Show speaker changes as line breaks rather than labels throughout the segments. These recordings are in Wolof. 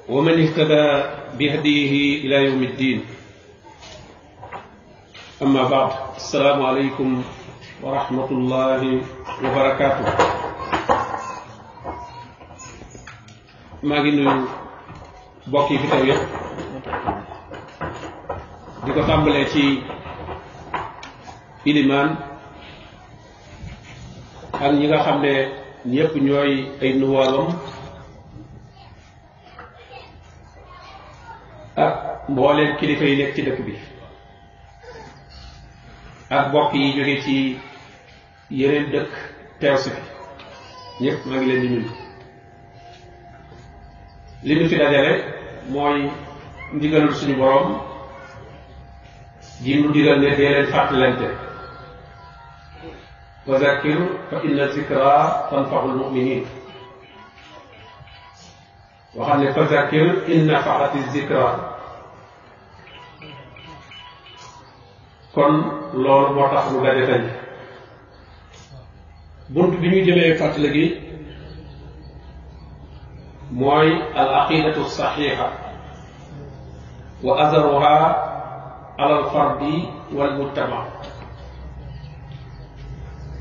ومن اهتدى بهديه إلى يوم الدين. أما بعد، السلام عليكم ورحمة الله وبركاته. maa ngi nuyu mbokk yi fi teew yëpp di ko tàmbalee ci ilimaan ak ñi nga xam ne ñëpp ñooy ay nuwaabam ak mbooleen kilifa yi nekk ci dëkk bi ak mbokk yi jóge ci yeneen dëkk teew si fi ñëpp maa ngi leen di nuyu. li ñu fi dajale mooy ndigalul suñu boroom ji mu digal ne dee leen fàttalante wa zakkir fa inna zikra tanfaul muminin waxam ne fa zakkir in nafaati zikra. kon loolu moo tax mu daje tey bunt bi ñu jëlee fàttale gi mooy al aqidatu saxiixa wa azaruha ala al fardi wal mujtama.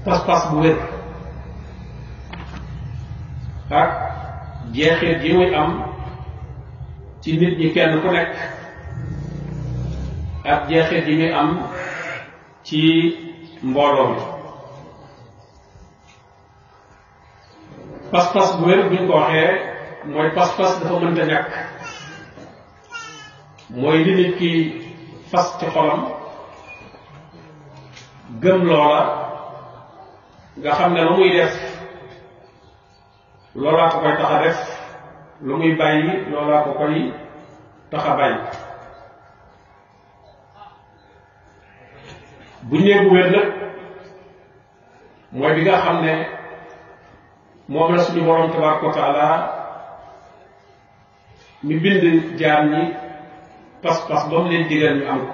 pas-pas bu wér ak jeexit yi muy am ci nit ñi kenn ku nekk ak jeexit yi muy am ci mbooloo mi. pas-pas bu wér buñ ko waxee mooy pas-pas dafa mënta ñàkk, mooy li nit ki fas ci xolam gëm loola nga xam ne lu muy def loolaa ko koy tax a def, lu muy bàyyi loolaa ko koy tax a bàyyi. bu ñëwee bu wér nag mooy bi nga xam ne moom la suñu borom tabaraka wa taala mi bind jaam ñi pas-pas ba mu leen digal ñu am ko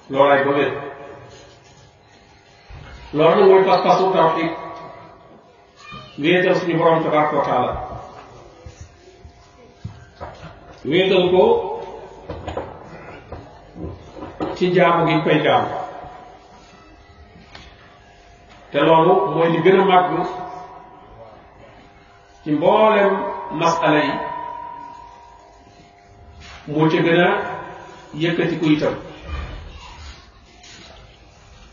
loolaay ba wér. loolu nag mooy pas-pasu tawxiid, wéetal suñu borom tabaraka wa taala, wéetal ko ci jaamu gi koy jaamu. te loolu mooy li gën a màgg ci mboolem masala yi, moo ca gën a yëkkatiku itam.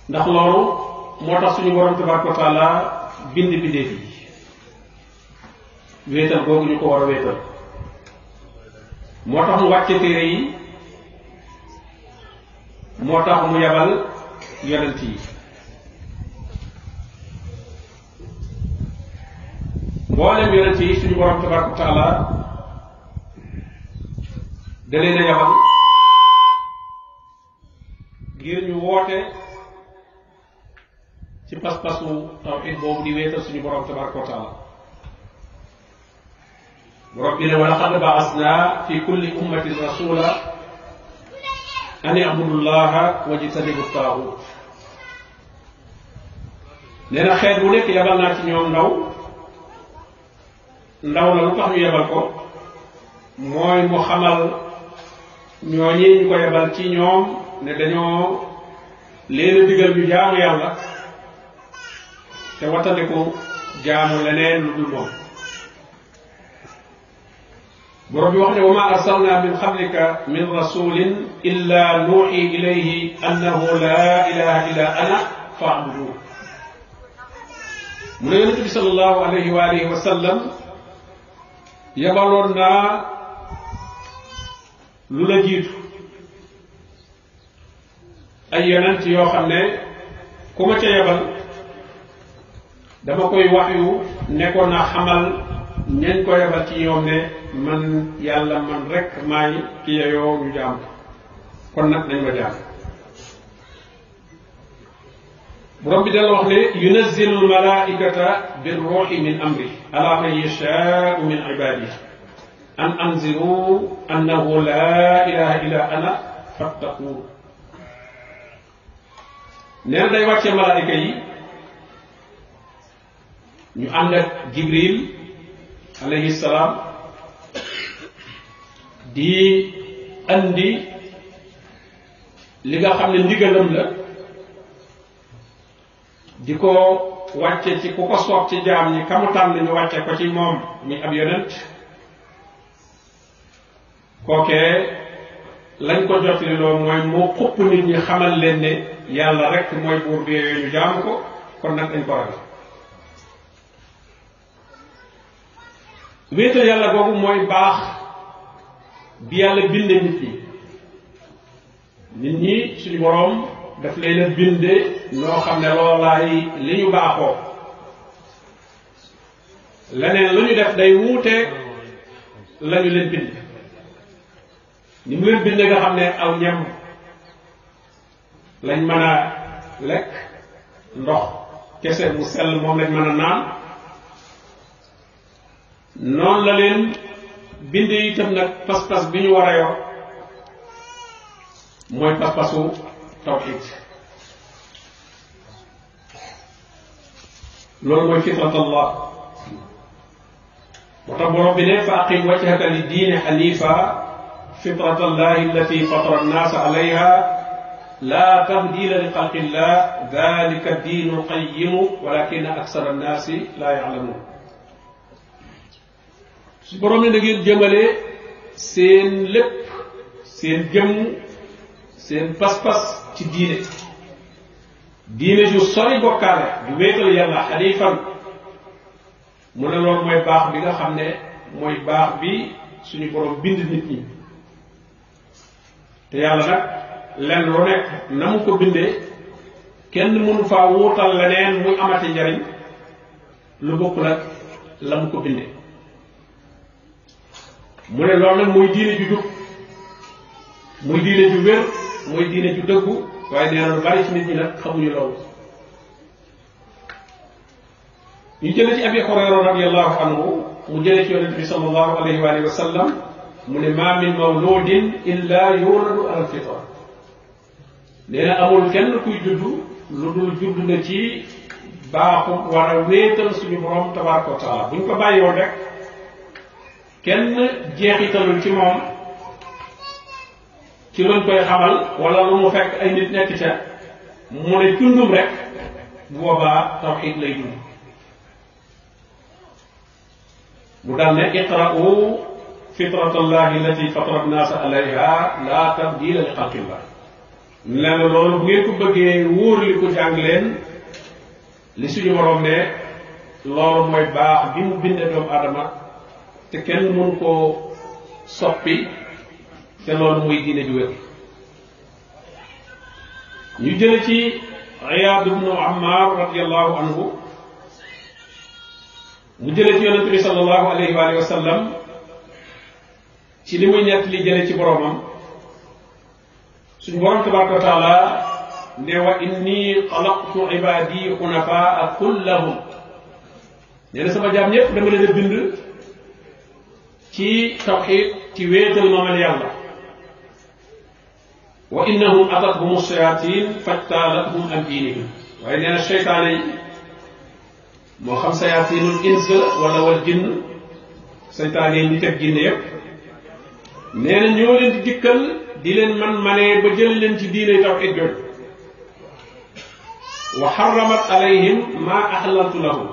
ndax loolu moo tax suñu borom tabaraka wa taala bind bindeef yi, wéetal googu ñu ko war a wéetal. moo tax mu wàcce téere yi, moo tax mu yabal yonent yi. mboolem yonent yi suñu borom tabaraka wa taala da leen a yabal ngir ñu woote ci pas-pasu tawxiid boobu di wéetal suñu borom tabaraka wa taala. borom bi ne wa laqad ba'asna fi kulli ummatin rasula an i'budu llaha wajtanibu taaxuut. nee na xeet bu nekk yabal naa ci ñoom ndaw la lu tax ñu yebal ko mooy mu xamal ñooñi ñu ko yebal ci ñoom ne dañoo leen a digal ñu jaamu yàlla te wattandiku jaamu leneen lu dul moom. borom bi wax ne wa ma arsalna min qablika min rasulin illa nuuxi ilayhi annahu la ilaha illa ana fa'budu. mu ne yonent bi sallallahu alayhi wa alihi wa sallam yabaloon naa lu la jiitu ay yonent yoo xam ne ku ma ca yabal dama koy wax yu nekkoon naa xamal ñañ ko yabal ci ñoom ne man yàlla man rek maay ki yeyoo ñu jaam kon nag nañ ma jaam. borom bi dala wax ne yunazzilu almalaikata birruhi min amri ala man yashaau min ibadihi an anziru annahu la ilaha illa ana fattaqun. nee na day wàcce malaayika yi ñu ànd ak Jibril alayhi salaam di andi li nga xam ne ndigalam la di ko wàcce ci ku ko soob ci jaam ñi kamu tànn ñu wàcce ko ci moom muy ab yonent kookee lañ ko jotli loo mooy moo xupp nit ñi xamal leen ne yàlla rek mooy buur bi yooyu ñu jaamu ko kon nag dañ ko ragal wéetal yàlla googu mooy baax bi yàlla binde nit ñi suñu boroom daf leen a binde noo xam ne loolaay li ñu baaxoo leneen lu ñu def day wuute lañu leen bind ni mu leen binde nga xam ne aw ñam lañ mën a lekk ndox kese mu sell moom lañ mën a naan noonu la leen binde itam nag pas-pas bi ñu war a yor mooy pas-pasu tawhid loolu mooy fitrat allah moo tax borom bi ne fa aqim wajhaka li diini xanifa fitrat allahi allati fatara annaasa alayha la tabdila li xalqillah dalika diinu qayimu walakina aksara annaasi la yalamun su borom ne da ngeen jëmale seen lépp seen jëmm seen pas-pas ci diine ju sori bokkaale ju wéetal yàlla xanifan mu ne loolu mooy baax bi nga xam ne mooy baax bi suñu borom bind nit ñi te yàlla nag lenn lu nekk na mu ko bindee kenn mënu faa wuutal leneen muy amati njariñ lu bokkul ak la mu ko bindee mu ne loolu nag muy diine ju jub muy diine ju wér muy diine ju dëggu waaye nee na lu bari ci nit ñi nag xamuñu loolu ñu jële ci Abi Hurayra radiyallahu anhu mu jële ci yonente bi sallallahu alayhi wa alihi wa sallam mu ne ma min mawludin illa yuladu ala alfitra nee na amul kenn kuy juddu lu dul judd na ci baaxu war a wéetal suñu borom tabaraka wa taala buñ ko bàyyi woon rek kenn jeexitalul ci moom ci luñ koy xamal wala lu mu fekk ay nit nekk ca mu ne tundum rek bu boobaa tawxiid lay dund mu dal ne iqra'u fitratallahi allati fatara an-naasa alayha la tabdila li xalqillah leen loolu bu ngeen ko bëggee wóor li ko jàng leen li suñu borom ne loolu mooy baax bi mu bindee doomu aadama te kenn mënu koo soppi te loolu mooy diine ju wér ñu jële ci Iyaad ibnu Ammar radiyallahu anhu mu jële ci yonente bi sallallahu alayhi wa alihi wa sallam ci li muy ñett li jële ci boromam suñu borom tabaraka wa taala ne wa inni xalaqtu ibadi xunafaa kullahum nee na sama jaam ñépp dama leen a bind ci tawxid ci wéetal ma man yàlla wa innahum atathum shayatin fajtalathum an diinihim waaye nee na seytaane yi moo xam sayatinul ins wala wal jinn seytaane yi nit ak jinne yépp nee na ñoo leen di dikkal di leen manee ba jël leen ci diine tawxid jooju wa xaramat alayhim ma ahlaltu lahum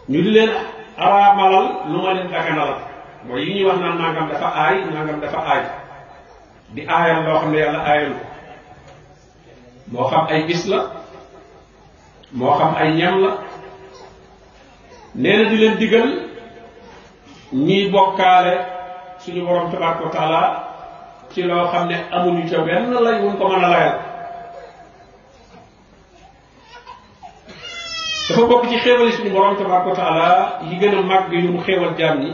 ñu di leen araamalal lu ma leen daganalal mooy yi ñuy wax naan nangam dafa aay nangam dafa aay di aayal loo xam ne yàlla aayal moo xam ay bis la moo xam ay ñam la nee na di leen digal ñiy bokkaale suñu borom tabaraka wa taala ci loo xam ne amuñu ca benn lay wuñ ko mën a layal dafa bokk ci xéewali suñu borom tabaraka wa taala yi gën a màgg yu mu xéewal jaam ñi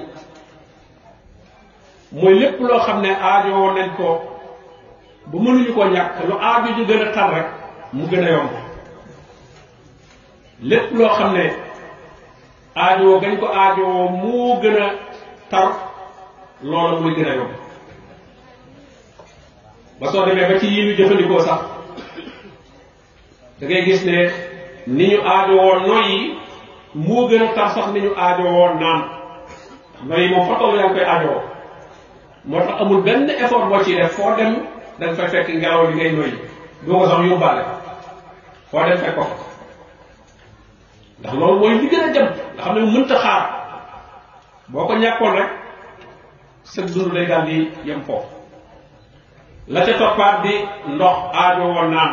mooy lépp loo xam ne aajoo nañ ko bu mënuñu ko ñàkk lu aajo ju gën a tar rek mu gën a yomb lépp loo xam ne aajoo gañ ko aajoo mu gën a tar loola muy gën a yomb ba soo demee ba ci yi ñu jëfandikoo sax da ngay gis ne ni ñu aajowoo noyyi moo gën a tar sax ni ñu aajowoo naan noyyi moom fa toll yaa ngi koy aajowoo moo tax amul benn effort boo ciy def foo dem da nga fay fekk ngelaw li ngay noyyi doo ko sax yóbbaale foo dem fekk ko ndax loolu mooy li gën a jëm nga xam ne mënta xaar boo ko ñàkkoon rek sa dund day daal di yem foofu la ca toppaat bi ndox aajo woon naan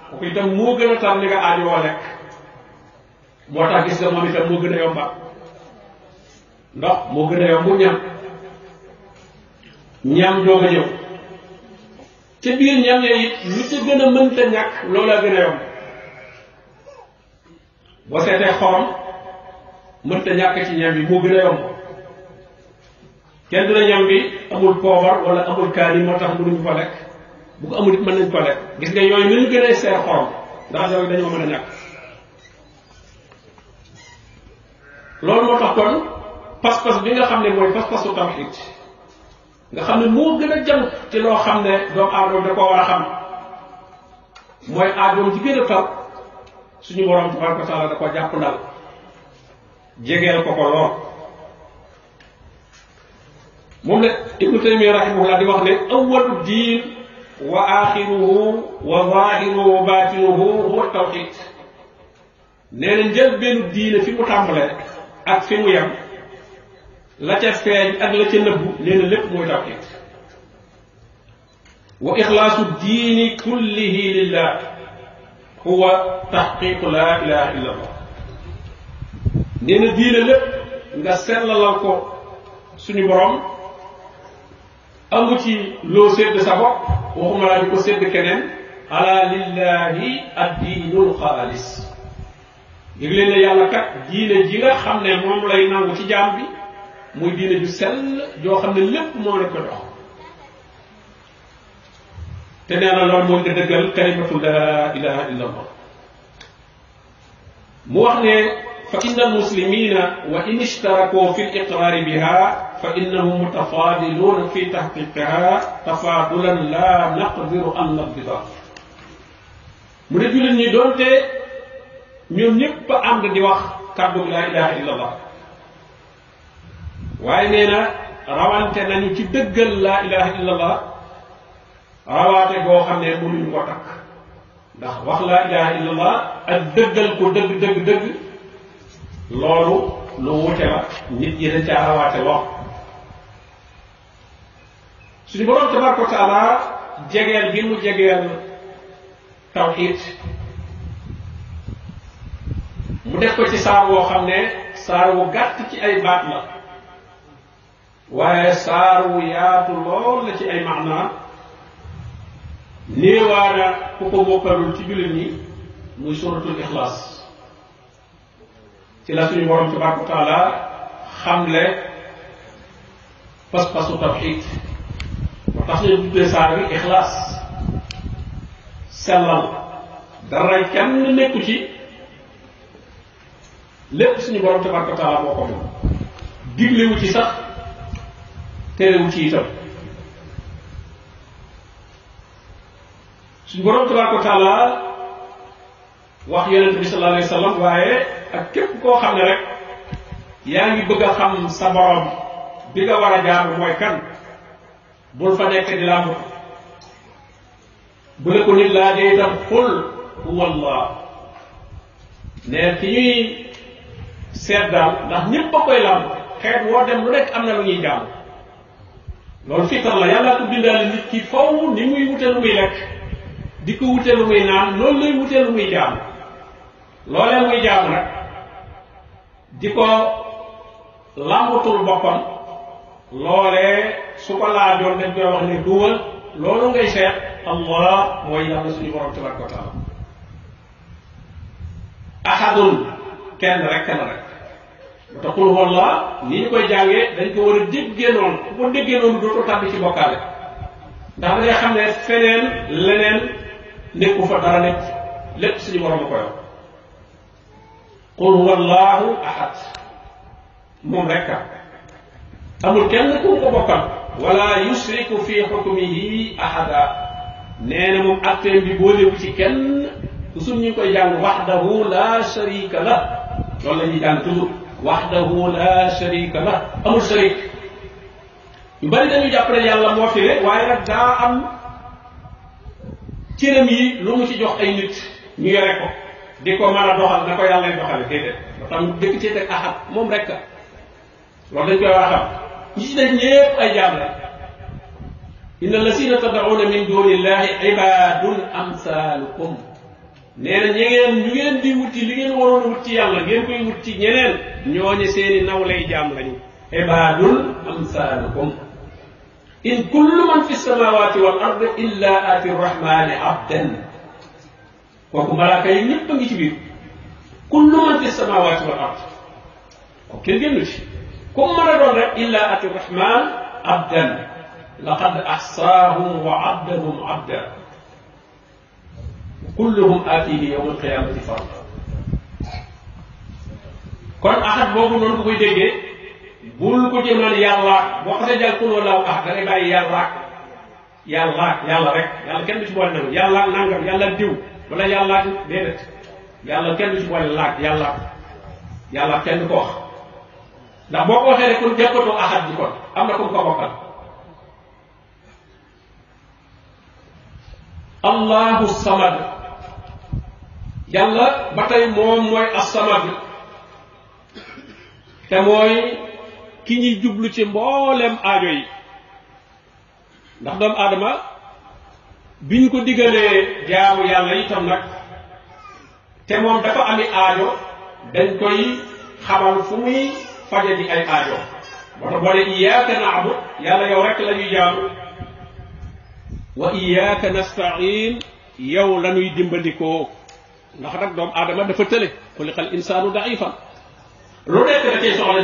kooku itam moo gën a tar li nga aajo woo lekk moo tax gis nga moom itam moo gën a yomba ndox moo gën a yombu ñam doog a ñëw ca biir ñam yooyu it lu ca gën a mënta ñàkk loolaa gën a yomb boo seetee xorom mënta ñàkk ci ñam yi moo gën a yomb kenn dina ñam bi amul poobar wala amul kaani moo tax mënuñu ko lekk bu ko amul it mën nañ ko lekk gis nga yooyu ni ñu gën a seer xorom ndax yooyu dañoo mën a ñàkk loolu moo tax kon pas-pas bi nga xam ne mooy pas-pasu tawhid nga xam ne moo gën a jëm ci loo xam ne doomu aadama da koo war a xam mooy aajoom ci gën a tar suñu borom tabaraka wa taala da ko jàpp ndal jegeel ko lool moom la Ibnu Taymiya rahimahullah di wax ne awwalu diin wa axiruhu wa zahiruhu wa batinuhu huwa tawhid nee na njël benn diine fi mu tàmbalee ak fi mu yem la ca feeñ ak la ca nëbbu nee na lépp mooy tawhid wa ixlaasu diini kullihi lillah huwa taxqiqu la ilaha illa allah nee na diine lépp nga sellalal ko suñu borom amu ci loo sédd sa bopp waxuma laa di ko sédd keneen ala lillahi ad-diinul xaalis yëg leen ne yàlla kat diine ji nga xam ne moom lay nangu ci jaam bi muy diine ju sell joo xam ne lépp moo la ko dox te nee na loolu mooy nga dëggal kalimatu la ilaha illa allah mu wax ne fa inna almuslimina wa in ishtarakoo fi liqraari biha fa innahum mutafaadiluuna fi tahqiqiha tafaadulan la naqdiru an naqdira mu ne jullit ñi doonte ñoom ñëpp a ànd di wax kàddu la ilaha illa allah waaye nee na rawante nañu ci dëggal la ilaha illa allah rawaate goo xam ne mënuñu ko takk ndax wax la ilaha illa allah ak dëggal ko dëgg loolu lu wute la nit ñi dañ caa rawaate lool suñu borom tabaraka wa taala jegeel gi mu jegeel tawhid mu def ko ci saar woo xam ne saar wu gàtt ci ay baat la waaye saar wu yaatu lool la ci ay maanaa néewaana ku ko mokkalul ci jullit ñi muy suratul ixlaas ci la suñu borom tabaraka wa taala xamle pas-pasu tawhid moo tax ñu tuddee saar bi ixlaas sellal dara kenn nekku ci lépp suñu borom tabaraka wa taala moo ko moom diglewu ci sax terewu ci itam suñu borom tabaraka wa taala wax yonent bi sallallahu alayhi wa sallam waaye ak képp koo xam ne rek yaa ngi bëgg a xam sa borom bi nga war a jaamu mooy kan bul fa nekk di làmb bu la ko nit laa dee itam qul huwa allah ne ki ñuy seet daal ndax ñëpp a koy làmb xeet woo dem lu nekk am na lu ñuy jaamu loolu fitar la yàlla ko bindaale nit ki faw ni muy wute lu muy lekk di ko wute lu muy naan loolu lay wute lu muy jaamu loolee muy jaamu nag di ko làmbatul boppam loolee su ko laajoon dañ koy wax ne duwal loolu ngay seet allah mooy yàlla suñu borom tabaraka wa taala ahadun kenn rek moo tax qul huwa allah ni ñu koy jàngee dañ ko war a déggee noonu ku ko déggee noonu dootoo tàbbi ci bokkaale ndax da ngay xam ne feneen leneen nekku fa dara nekk lépp suñu borom a ko yor qul huwa allahu ahad moom rek amul kenn ku ko bokkal wala yusriku fi hukmihi ahada nee na moom atteem bi boolewu ci kenn toujours ñu koy jàng wahdahu la sharika la loolu la ñuy jàng toujours wahdahu la sharika la amul sharik ñu bari dañuy jàpp ne yàlla moo fi ne waaye nag daa am cëram yi lu mu ci jox ay nit ñu yore ko di ko mën a doxal na ko yàlla lay doxale déedéet ba tam dëkk ci teg ahad moom rek loolu dañ koy war a xam ñi ci des ñépp ay jaam la inna lasina tad'una min dunillahi ibadun amsalukum nee na ñu ngeen di wuti li ngeen waroon a wut ci yàlla ngeen koy wut ci ñeneen ñooñu seeni naw lay jaam lañu ibadun amsalukum in kullu man fi samawati wal ardi illa ati rrahmani abdan kooku malaaka yi ñëpp a ngi ci biir kullu man fi samawati wal ardi kooku kenn génnu ci comme mën a doon rek illa ati rrahman abdan laqad ahsaahum wa addahum abda kulluhum aatihi yawma alqiyamati farda kon ahad boobu noonu ko koy déggee bul ko jëmal yàlla boo xasee jàll kuloo laaw ahad da ngay bàyyi yàlla rek yàlla kenn du ci boole nangam yàlla nangam yàlla diw wala yàlla déedéet yàlla kenn du ci boole laaj yàlla kenn du ko wax ndax boo ko waxee rek kon jàppatoo ahad ji kon am na ku ko bokkal allahu samad yàlla ba tey moom mooy as-samad te mooy ki ñuy jublu ci mboolem aajo yi ndax doomu aadama bi ñu ko diggalee jaamu yàlla itam nag te moom dafa ami aajo dañ koy xamal fu muy faje di ay aajo moo tax boo ne iyyaka na'budu yàlla yow rek la ñuy jaamu wa iyyaka nasta'in yow la ñuy dimbandikoo ndax nag doomu aadama dafa tële xuliqal insaanu da'ifan lu nekk da cay soxla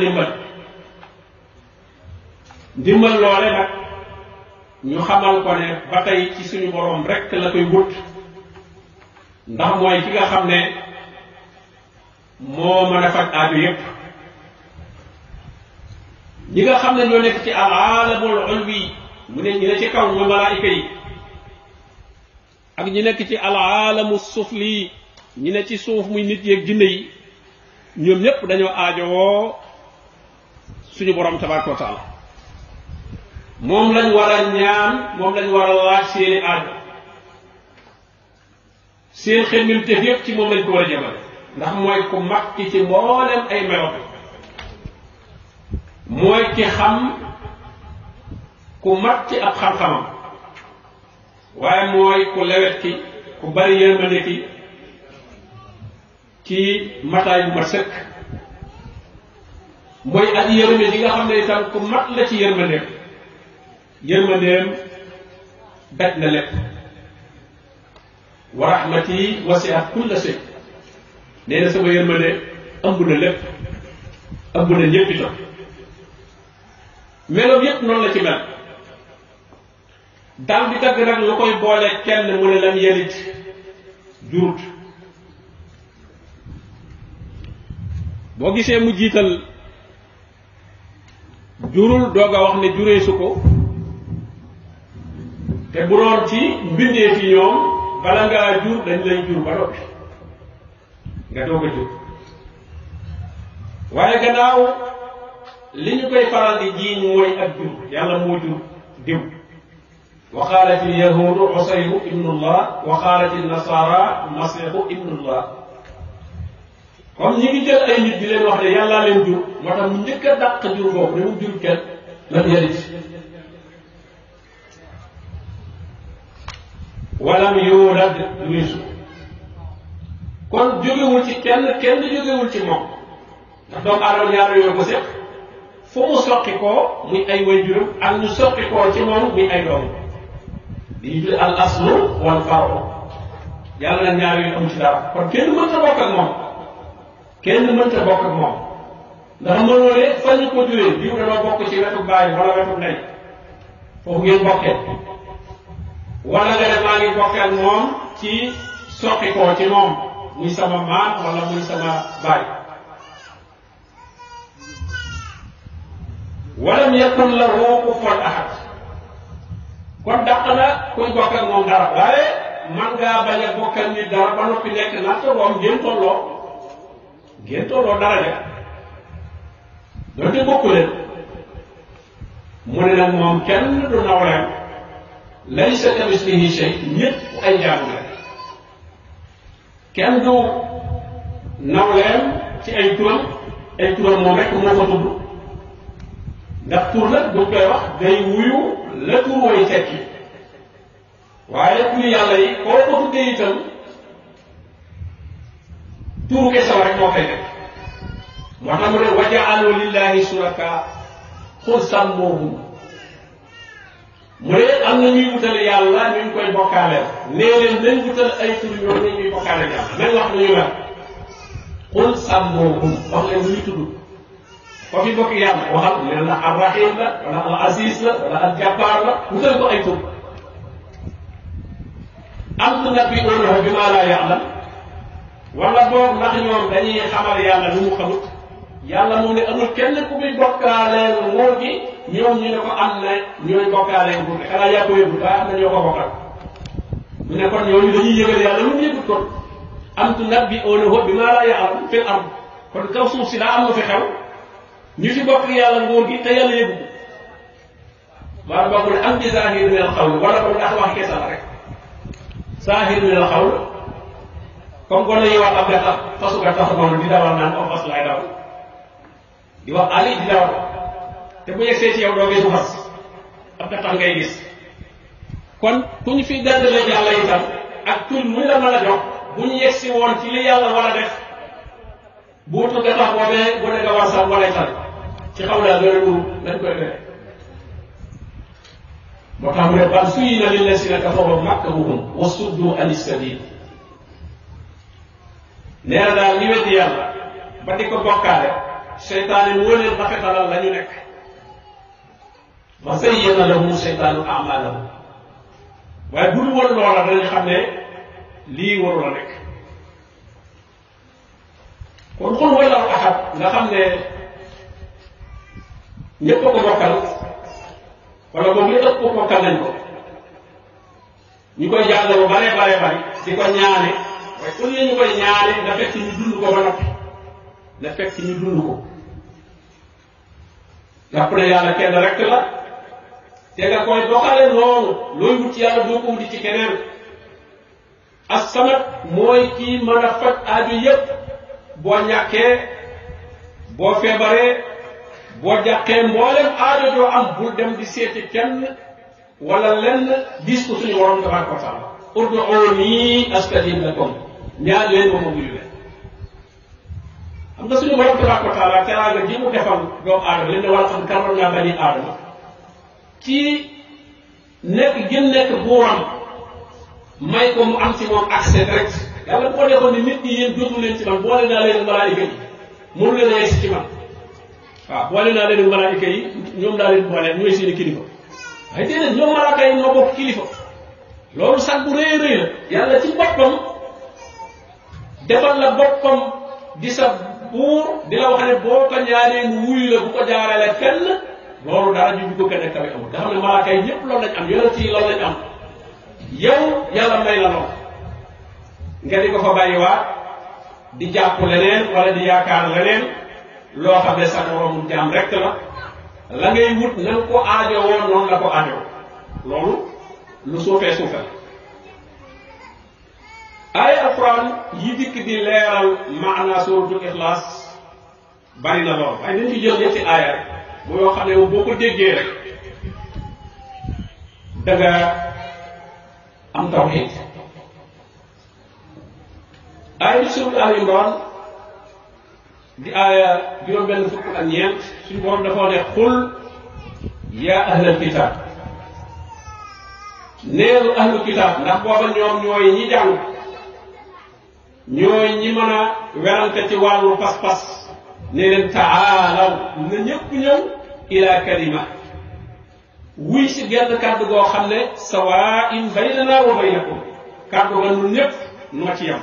ndimbal loole nag ñu xamal ko ne ba tey ci suñu borom rek la koy wut ndax mooy ki nga xam ne moo mën a faj aaju yépp ñi nga xam ne ñoo nekk ci al aalamul ulwi mu ne ñi ne ci kaw ñu malaayika yi ak ñi nekk ci al aalamu sufli ñi ne ci suuf muy nit yeeg jinne yi ñoom ñépp dañoo aajowoo suñu borom tabaraka wa taala moom lañ war a ñaan moom lañ war a laaj seeni aajo seen xemmemteef yépp ci moom lañ ko war a jëmale ndax mooy ku mag ki ci mboolem ay melo mooy ki xam ku mat ci ab xam-xamam waaye mooy ku lewet ki ku bari yërmande ki ci mataay bu mat sëkk mooy ak yërmande yi nga xam ne itam ku mat la ci yërmandeem daj na lépp wa rahmati wasi'at kulla shay nee na sama yërmande ëmb na lépp ëmb na ñépp itam meloom yépp noonu la ci mel dal bi dagg nag lu koy boole kenn mu ne lam yelit jurut boo gisee mu jiital jurul doog a wax ne jureesu ko te bu doon ci mbindee fi ñoom bala ngaa jur dañ lay jur ba noppi nga doog a jur waaye gannaaw li ñu koy faral di jiiñ mooy ak jur yàlla moo jur diw wa qaalat il yahudu usayru ibnullah wa qaalat il nasara masihu ibnullah comme ñi ngi jël ay nit di leen wax ne yàllaa leen jur moo tax mu njëkk a dàq jur boobu ne mu jur kenn lam yalit walam yuulad jurisu kon jógewul ci kenn jógewul ci moom ndax doomu aadama ñaar yooyu ko séq fu mu soqi koo muy ay waajuram ak ñu soqi koo ci moom muy ay doom li ñu tudd al aslu wal faru yàlla na ñaar yooyu amu ci dara kon kenn mënta bokk ak moom ndax mënoo ne fa ñu ko juree diw dañoo bokk ci wetu baay wala wetu ndey foofu ngeen bokkee wala nga ne maa ngi bokkee ak moom ci soqi koo ci moom muy sama maam wala muy sama baay walam yakun lahu kufuwan ahad kon dàq na kuy bokk ak moom dara waaye man ngaa bañ a bokk ak nit dara ba noppi nekk natt moom ngeen tolloo dara ja doonte bokku leen mu mu ne nag moom kenn du nawleem laysa kamislihi shay ñëpp ay jaamu la kenn du nawleem ci ay turam moom rek moo ko tudd ndax tur nag bu koy wax day wuyu la tur way tekki waaye tur yàlla yi koo ko tuddee itam turu kese rek moo koy def moo tax mu ne wa ja'alu lillahi suraka qul sammuhum mu ne am na ñuy wutal yàlla ñu ngi koy bokkaaleel nee leen nañ wutal ay tur ñoo ñuy bokkaaleel yàlla nañ wax nañu mel qul sammuhum wax leen lu ñu tudd ko fi bokk yàlla waxal nee na ar-rahim la wala al aziz la wala al jabbar la wutal ko ay tur am tunabbi'unahu bima la ya'lam wala boog ndax ñoom dañuy xamal yàlla lu mu xamut yàlla moom ne amul kenn ku muy bokkaaleel nguur gi ñoom ñu ne ko am na ñooy bokkaaleel nguur gi xanaa yaa ko yëgut waaye am na ñoo ko bokkal mu ne kon ñooñu dañuy yëgal yàlla lu mu yëgut kon am tunabbi'unahu bima la ya'lam fil ard kon kaw suuf si daa am na fi xew ñu fi bokk yàlla nguur gi te yàlla yëgu ko waaye bokk ne am ci zahir min al qawl wala ko ndax wax kese la rek zahir min al qawl comme kon dañuy wax am nga tax fasuka tax noonu di dawal naan comme fas laay dawal di wax ali di dawal te bu yegsee ci yow doo gis fas am nga tax ngay gis kon ku ñu fi dendale yàlla itam ak tur mu la mën a jox bu ñu yegsi woon ci li yàlla war a def buutu nga tax boobee bu ne nga war sax wala tal ci xaw laa gën a dugg nañ koy defee moo tax mu ne bal zuyyina lillazina kafaru makruhum wa suddu anis sabil nee na daal li weddi yàlla ba di ko bokkaale seytaane moo leen rafetalal la ñu nekk wa zayyana lahum seytaanu a'maalahum waaye bu dul woon loola dañu xam ne lii warul a nekk kon xul wallahu ahad nga xam ne ñëpp a ko bokkal wala boog li ëpp ko bokkal nañ ko ñu koy jàng bu bare di ko ñaane waaye au lieu ñu koy ñaane nga fekk ñu dund ko ba noppi nga fekk ñu dund ko jàpp ne yàlla kenn rek la te nga koy doxale noonu looy wut ci yàlla doo ko wuti ci keneen as-samad mooy kii mën a faj aaju yépp boo ñàkkee boo feebaree boo jàqee mboolem aajo joo am bul dem di seeti kenn wala lenn gis ko suñu borom tabaraka wa taala ud'uuni astajib lakum ñaan leen ma wuyu leen xam nga suñu borom tabaraka wa taala teraanga ji mu defal doomu aadama leen ne wala xam karram naa bani aadama ci nekk gën nekk buuram may ko mu am ci moom accès direct yàlla bu ko defoon ni nit ñi yéen jotu leen ci man boole naa leen malaayika yi mënu leen a yegg ci man waaw boole naa leen malaayika yi ñoom daa leen boole ñooy seeni kilifa waaye déedéet ñoom malaaka yi ñoo bokk kilifa loolu sax bu rëy rëy la yàlla ci boppam defal la boppam di sa buur di la wax ne boo ko ñaanee mu wuyu la bu ko jaarale fenn loolu dara ju ko gën a kawe amul nga xam ne malaaka yi ñëpp loolu lañ am yonent yi loolu lañ am yow yàlla may la lool nga di ko fa bàyyiwaat di jàpp leneen wala di yaakaar leneen loo xam ne sa moromu jaam rek la ngay wut na nga ko aajowoo noonu la ko aajowoo loolu lu suufee suufee ay alquran yi dikk di leeral maana suratul ixlaas bari na lool waaye dañ ci jël ñetti aaya rek bu yoo xam ne boo ko déggee rek da nga am tawxiid aaya bi surat al imran di aaya juróom-benn fukk ak ñeent suñu borom dafa ne xul yaa ahlal kitaab neelu ahlul kitaab ndax booba ñoom ñooy ñi jàng ñooy ñi mën a werante ci wàllu pas-pas ne leen taalaw na ñëpp ñëw ila kalima wuy si genn kàddu goo xam ne sawaa'in baynana wa baynakum kàddu ga ñun ñëpp noo ci yem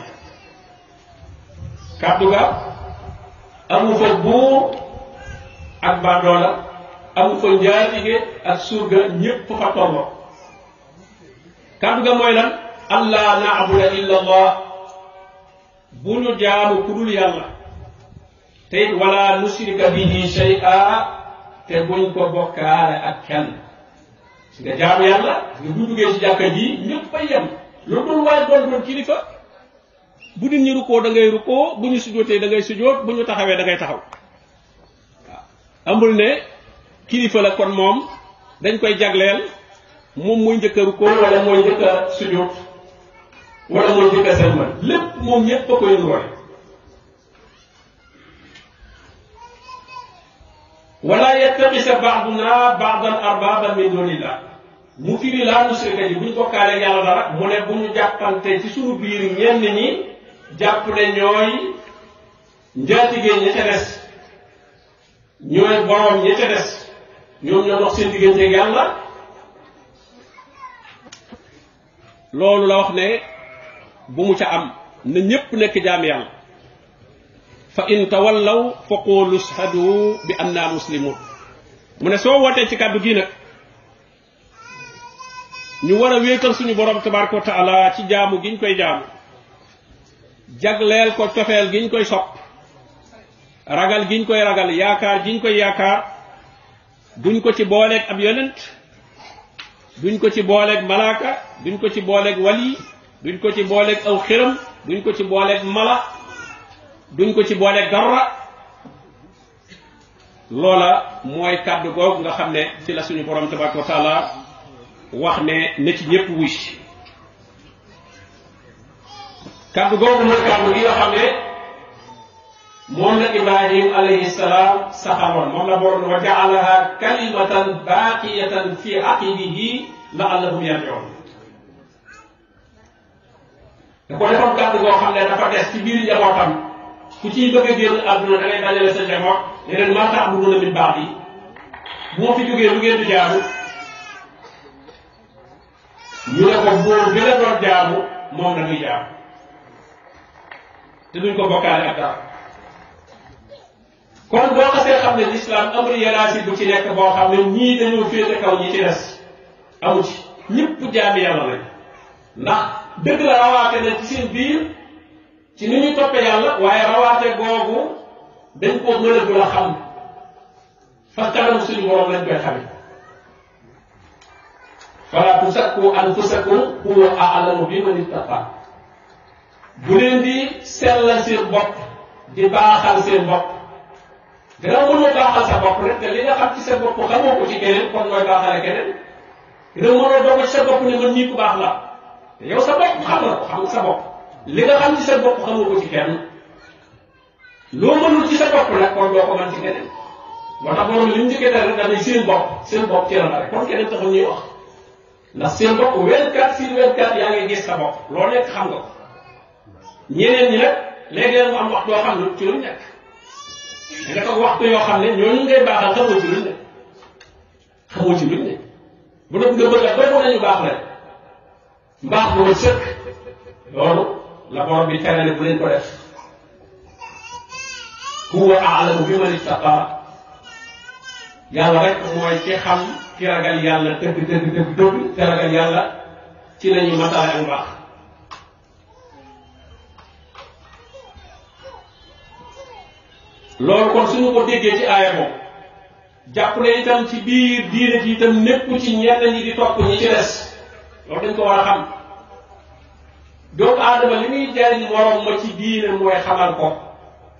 kàddu ga amu fa buur ak baadoola amu fa njaatige ak surga ñëpp fa tolloo kàddu ga mooy lan allah na'buda illa allah bu ñu jaamu ku dul yàlla te it wala nushrika bihi shay'a te buñ ko bokkaale ak kenn nga jaamu yàlla nga bu duggee ci jàkka ji ñëpp a yem loolu doon waaye doon kilifa bu nit ñi rukkoo da ngay rukkoo bu ñu sujootee da ngay sujoot bu ñu taxawee da ngay taxaw waaw amul ne kilifa la kon moom dañ koy jagleel moom mooy njëkk a rukkoo wala mooy njëkk a sujoot wala mooy njëkk a selmal lépp moom ñëpp a koy ndoore wala yattaqisa ba'duna ba'dan arbaban min dunillah mu firi laa nusrika ji bu ñu bokkaalee yàlla dara mu ne bu ñu jàppante ci suñu biir ñenn ñi jàpp ne ñooy njaatigéen ña ca des ñooy boroom ña ca des ñoom ñoo dox seen digganteeg yàlla loolu la wax ne bu mu ca am na ñépp nekk jaam yàlla fa in tawallaw fa qulu ashhadu bi anna muslimun mu ne soo wootee ci kàddu gi nag ñu war a wéetal suñu borom tabaraka wa taala ci jaamu giñ koy jaamu jagleel ko cofeel giñ koy sopp ragal giñ koy ragal yaakaar giñ koy yaakaar duñ ko ci booleeg ab yonent duñ ko ci booleeg malaaka duñ ko ci booleeg wali duñ ko ci booleeg aw xiram duñ ko ci booleeg mala duñ ko ci booleeg dara loola mooy kàddu googu nga xam ne ci la suñu borom tabaraka wa taala wax ne na ci ñëpp wuy kàddu googu mooy kàddu gi nga xam ne moom la Ibrahim alayhi salaam saxaloon moom la borom wa jaalaha kalimatan baqiyatan fi aqibihi laallahum yarjiun da ko defoon kàddu goo xam ne dafa des ci biir njabootam ku ciy bëgg a génn àdduna da ngay dajale sa njaboot ne leen maa ta'buduuna min ba'di bu ma fi jógee lu ngeen di jaamu ñu ne ko bóor bi la doon jaamu moom la ñuy jaamu te duñ ko bokkaale ak dara kon boo xasee xam ne l'islam amul hiérarchie bu ci nekk boo xam ne ñii dañoo féete kaw ñi ci des amu ci ñëpp jaami yàlla lañ ndax dëgg la rawaate na ci seen biir ci ni ñu toppee yàlla waaye rawaate googu dañ ko mën a gën a xam fa kanam suñu borom lañ koy xamee fala tusakku anfusakum huwa a'lamu biman ittaqa bu leen di sellal seen bopp di baaxal seen bopp gannaaw mënoo baaxal sa bopp rek te li nga xam ci sa bopp xamoo ko ci keneen kon mooy baaxale keneen gannaaw mënoo doog ci sa bopp ne man nii ku baax la te yow sa bopp xam nga ko xam nga sa bopp li nga xam ci sa bopp xamoo ko ci kenn loo mënul ci sa bopp nag kon doo ko mën ci keneen moo tax borom li mu njëkkee rek dañuy seen bopp ci la rek kon keneen taxul ñuy wax ndax seen bopp 24 sur 24 yaa ngi gis sa bopp loolu nekk xam nga ko ñeneen ñi nag léeg-léeg mu am waxtu yoo xam ne ci luñ nekk nga toog waxtu yoo xam ne ñooñu ngay baaxal xamoo ci luñ ne xamoo ci luñ ne bu doon nga bëgg a doy nañu baax rek mbaax boobu sëkk loolu la borom bi tere ne bu leen ko def huwa a'lamu biman ittaqa yàlla rek mooy ki xam ki ragal yàlla dëgg te ragal yàlla ci lañuy matale ak mbaax loolu kon suñu ko déggee ci aaya boobu jàpp ne itam ci biir diine ji itam nekku ci ñenn ñi di topp ñi ci des loolu dañ ko war a xam doomu aadama li muy jariñ moroom ma ci diine mooy xamal ko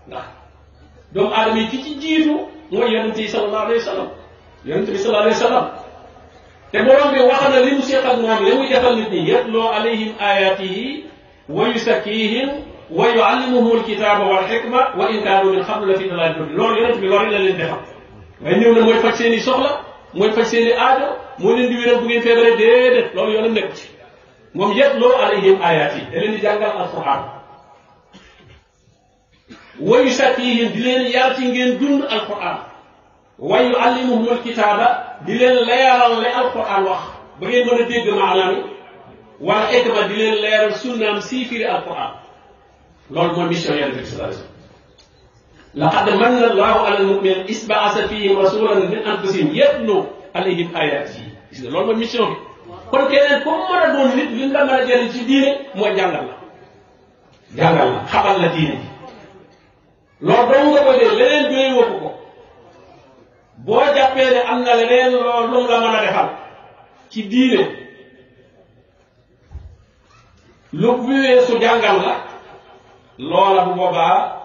ndax doomu aadama yi ki ci jiitu mooy yonent yi sallallahu alayhi wa sallam yonent bi sallallahu alayhi wa sallam te borom bi wax na li mu seq ak moom li muy defal nit ñi yatloo alayhim ayatihi wa yusakkihim wa yuallimuhum alkitaba wal hikma wa in kaanu min qablu la fi dalalin mubin loolu yonent bi loolu la leen defal waaye ñëw na mooy faj seen i soxla mooy faj seen i aajo moo leen di wéral bu ngeen feebaree déedéet loolu yoonam nekk ci moom yatloo alayhim ayatihi da leen di jàngal alquran wa yusakkihim di leen yar ci ngeen dund alquran wa yuallimuhum alkitaba di leen leeral le alquran wax ba ngeen mën a dégg maanaam yi wal hikma di leen leeral sunnaam sii firi alquran loolu mooy mission yonent bi sallallahu alayhi wasallam laqad manna allahu ala almu'minin is ba'asa fihim rasulan min anfusihim yatlu alayhim ayatihi gis nga loolu mooy mission bi kon keneen comme mën a doon nit li nga mën a jëriñ ci diine mooy jàngal la xamal la diine ji loolu dong nga koy dee leneen doy woo ko boo jàppee jàppee ne am na leneen loolu la mën a defal ci diine lu bu weesu jàngal la loola bu boobaa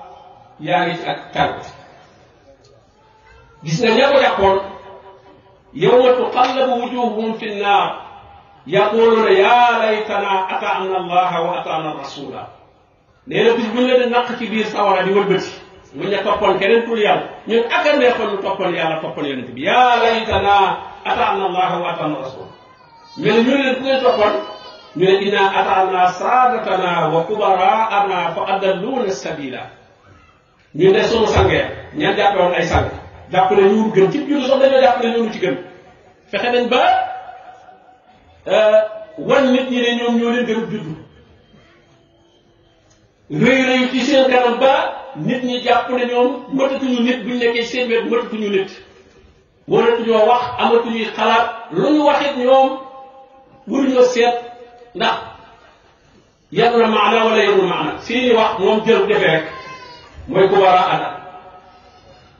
yaa ngi ci ak tànk gis nga ña ko jàppoon yawma tuqallabu wujuhuhum fi nnaar yaquluuna yaa laytana ataana allaha wa ataana rasula nee na bis buñ leen naq ci biir sawara di wëlbati mu ñu toppoon keneen tul yàlla ñun ak a neexoon ñu toppoon yàlla toppoon yonent bi yaa laytana ataana allaha wa ataana rasula mais ñu leen ku ngeen toppoon ñu ne inna ataana saadatana wa kubaraana fa adalluuna sabila ñu ne sunu sangee ñan jàppe woon ay sang jàpp ne ñu gën ci juddu sax dañoo jàpp ne ñoonu ci gën fexe nañ ba wan nit ñi ne ñoom ñoo leen gën a juddu rëy rëy ci seen kanam ba nit ñi jàpp ne ñoom mëtatuñu nit buñ nekkee seen wet mëtatuñu nit waratuñoo wax amatuñuy xalaat lu ñu waxit ñoom waruñoo seet ndax yanu na maana wala yanu maana seeni wax moom jël defee rek mooy ku war a àndal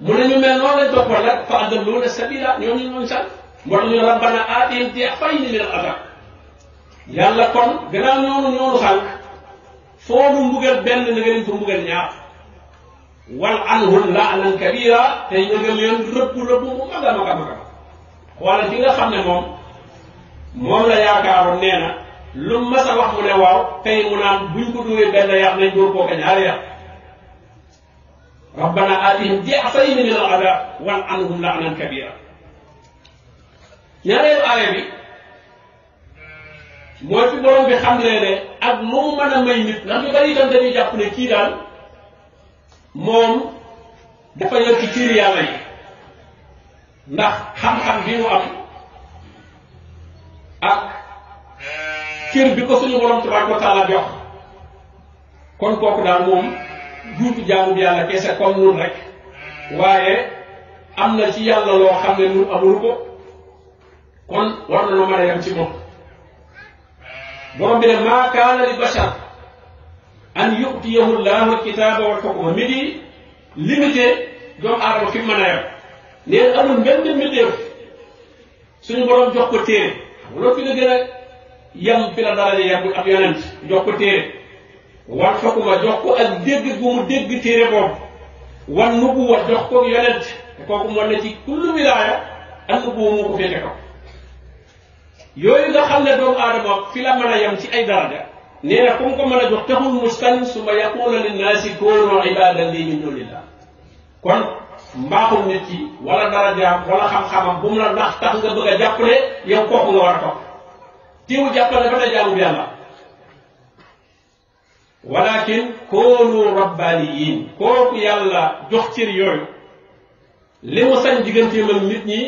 mu ne ñu mel noonu lañ toppoon nag fa adalluuna sabila ñoom ñu ñooñu sax moo tax ñu ne rabbana aatihim di'fayni min al-'adab yàlla kon gannaaw ñoonu sànq foo nu mbugal benn na nga leen fa mbugal ñaar wal anhum la'nan kabira tey nga leen rëbb mu mag a mag a mag a xoolal ki nga xam ne moom la yaakaaroon nee na lu mas a wax mu ne waaw tey mu naan buñ ko dóoree benn yàq nañ dóor koo ko ñaari yàq rabbana aatihim di'fayni min al-'adab wal anhum la'nan kabira ñaareelu aaya bi mooy fi borom bi xam ne ak lu mu mën a may nit ndax ñu bari itam dañuy jàpp ne kii daal moom dafa yor ci cër yàlla yi ndax xam-xam bi mu am ak cër bi ko suñu borom tabaaraka wa taala jox kon kooku daal moom duutu jaamu bi yàlla kese comme nun rek waaye am na ci yàlla loo xam ne nun amul ko kon war na noo mën a yem ci moom borom bi ne maa kaana li bashar an yu'tiyahu llahu alkitaaba wal hukma mi di limité doomu aadama fi mu mën a yem neen amul benn mbindeef suñu borom jox ko téere xam nga fi nga gën a yem fi la daraja yem ab yonent jox ko téere wal hukma jox ko ak dégg gu mu dégg téere boobu wan nubuwa jox ko yonent te kooku moo ne ci kullu wilaaya ak nubuwa moo ko féete kaw yooyu nga xam ne doomu aadama fi la mën a yem ci ay daraja nee na ku mu ko mën a jox taxul mustan summa yaqulu linnaasi kuunu ibadan lii min dunillah kon mbaaxul nit ki wala darajaam wala xam-xamam bu mu la ndax tax nga bëgg a jàpp ne yow kooku nga war a topp tiiwu jàppal ne ba tey jaamu yàlla walakin koonu rabbaniyin kooku yàlla jox cër yooyu li mu sañ digganteem ak nit ñi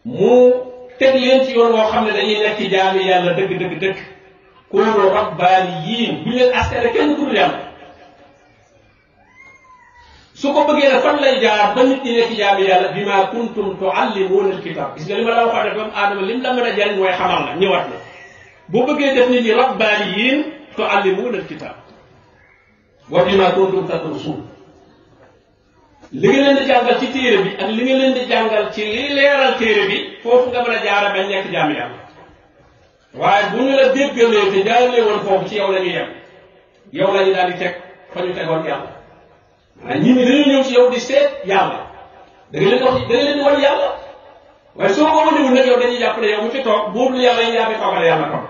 mu teg leen ci yoon woo xam ne dañuy nekk jaami yàlla dëgg koonu rabbaniyin bu leen askane kenn ku dul yàlla su ko bëggee ne fan lay jaar ba nit ñi nekk jaami yàlla bima kuntum tuallimuuna alkitab gis nga li ma la waxoon ne doomu aadama lim la mën a jariñ mooy xamal la ñëwaat na boo bëggee def nit ñi rabbaniyin tuallimuuna alkitab wa bima kuntum tadrusuun li nga leen di jàngal ci téere bi ak li nga leen di jàngal ci li leeral téere bi foofu nga mën a jaara bañ nekk jaami yàlla waaye bu ñu la déggalee te jaaralee woon foofu ci yow la ñuy yem yow la ñu daal di teg fa ñu tegoon yàlla maanaam ñi dañuy ñëw ci yow di seet yàlla da nga leen wax da nga leen di wan yàlla waaye soo ko wanewul nag yow dañuy jàpp ne yow mu fi toog boobu lu yàlla yi yaa fi toogal yàlla toog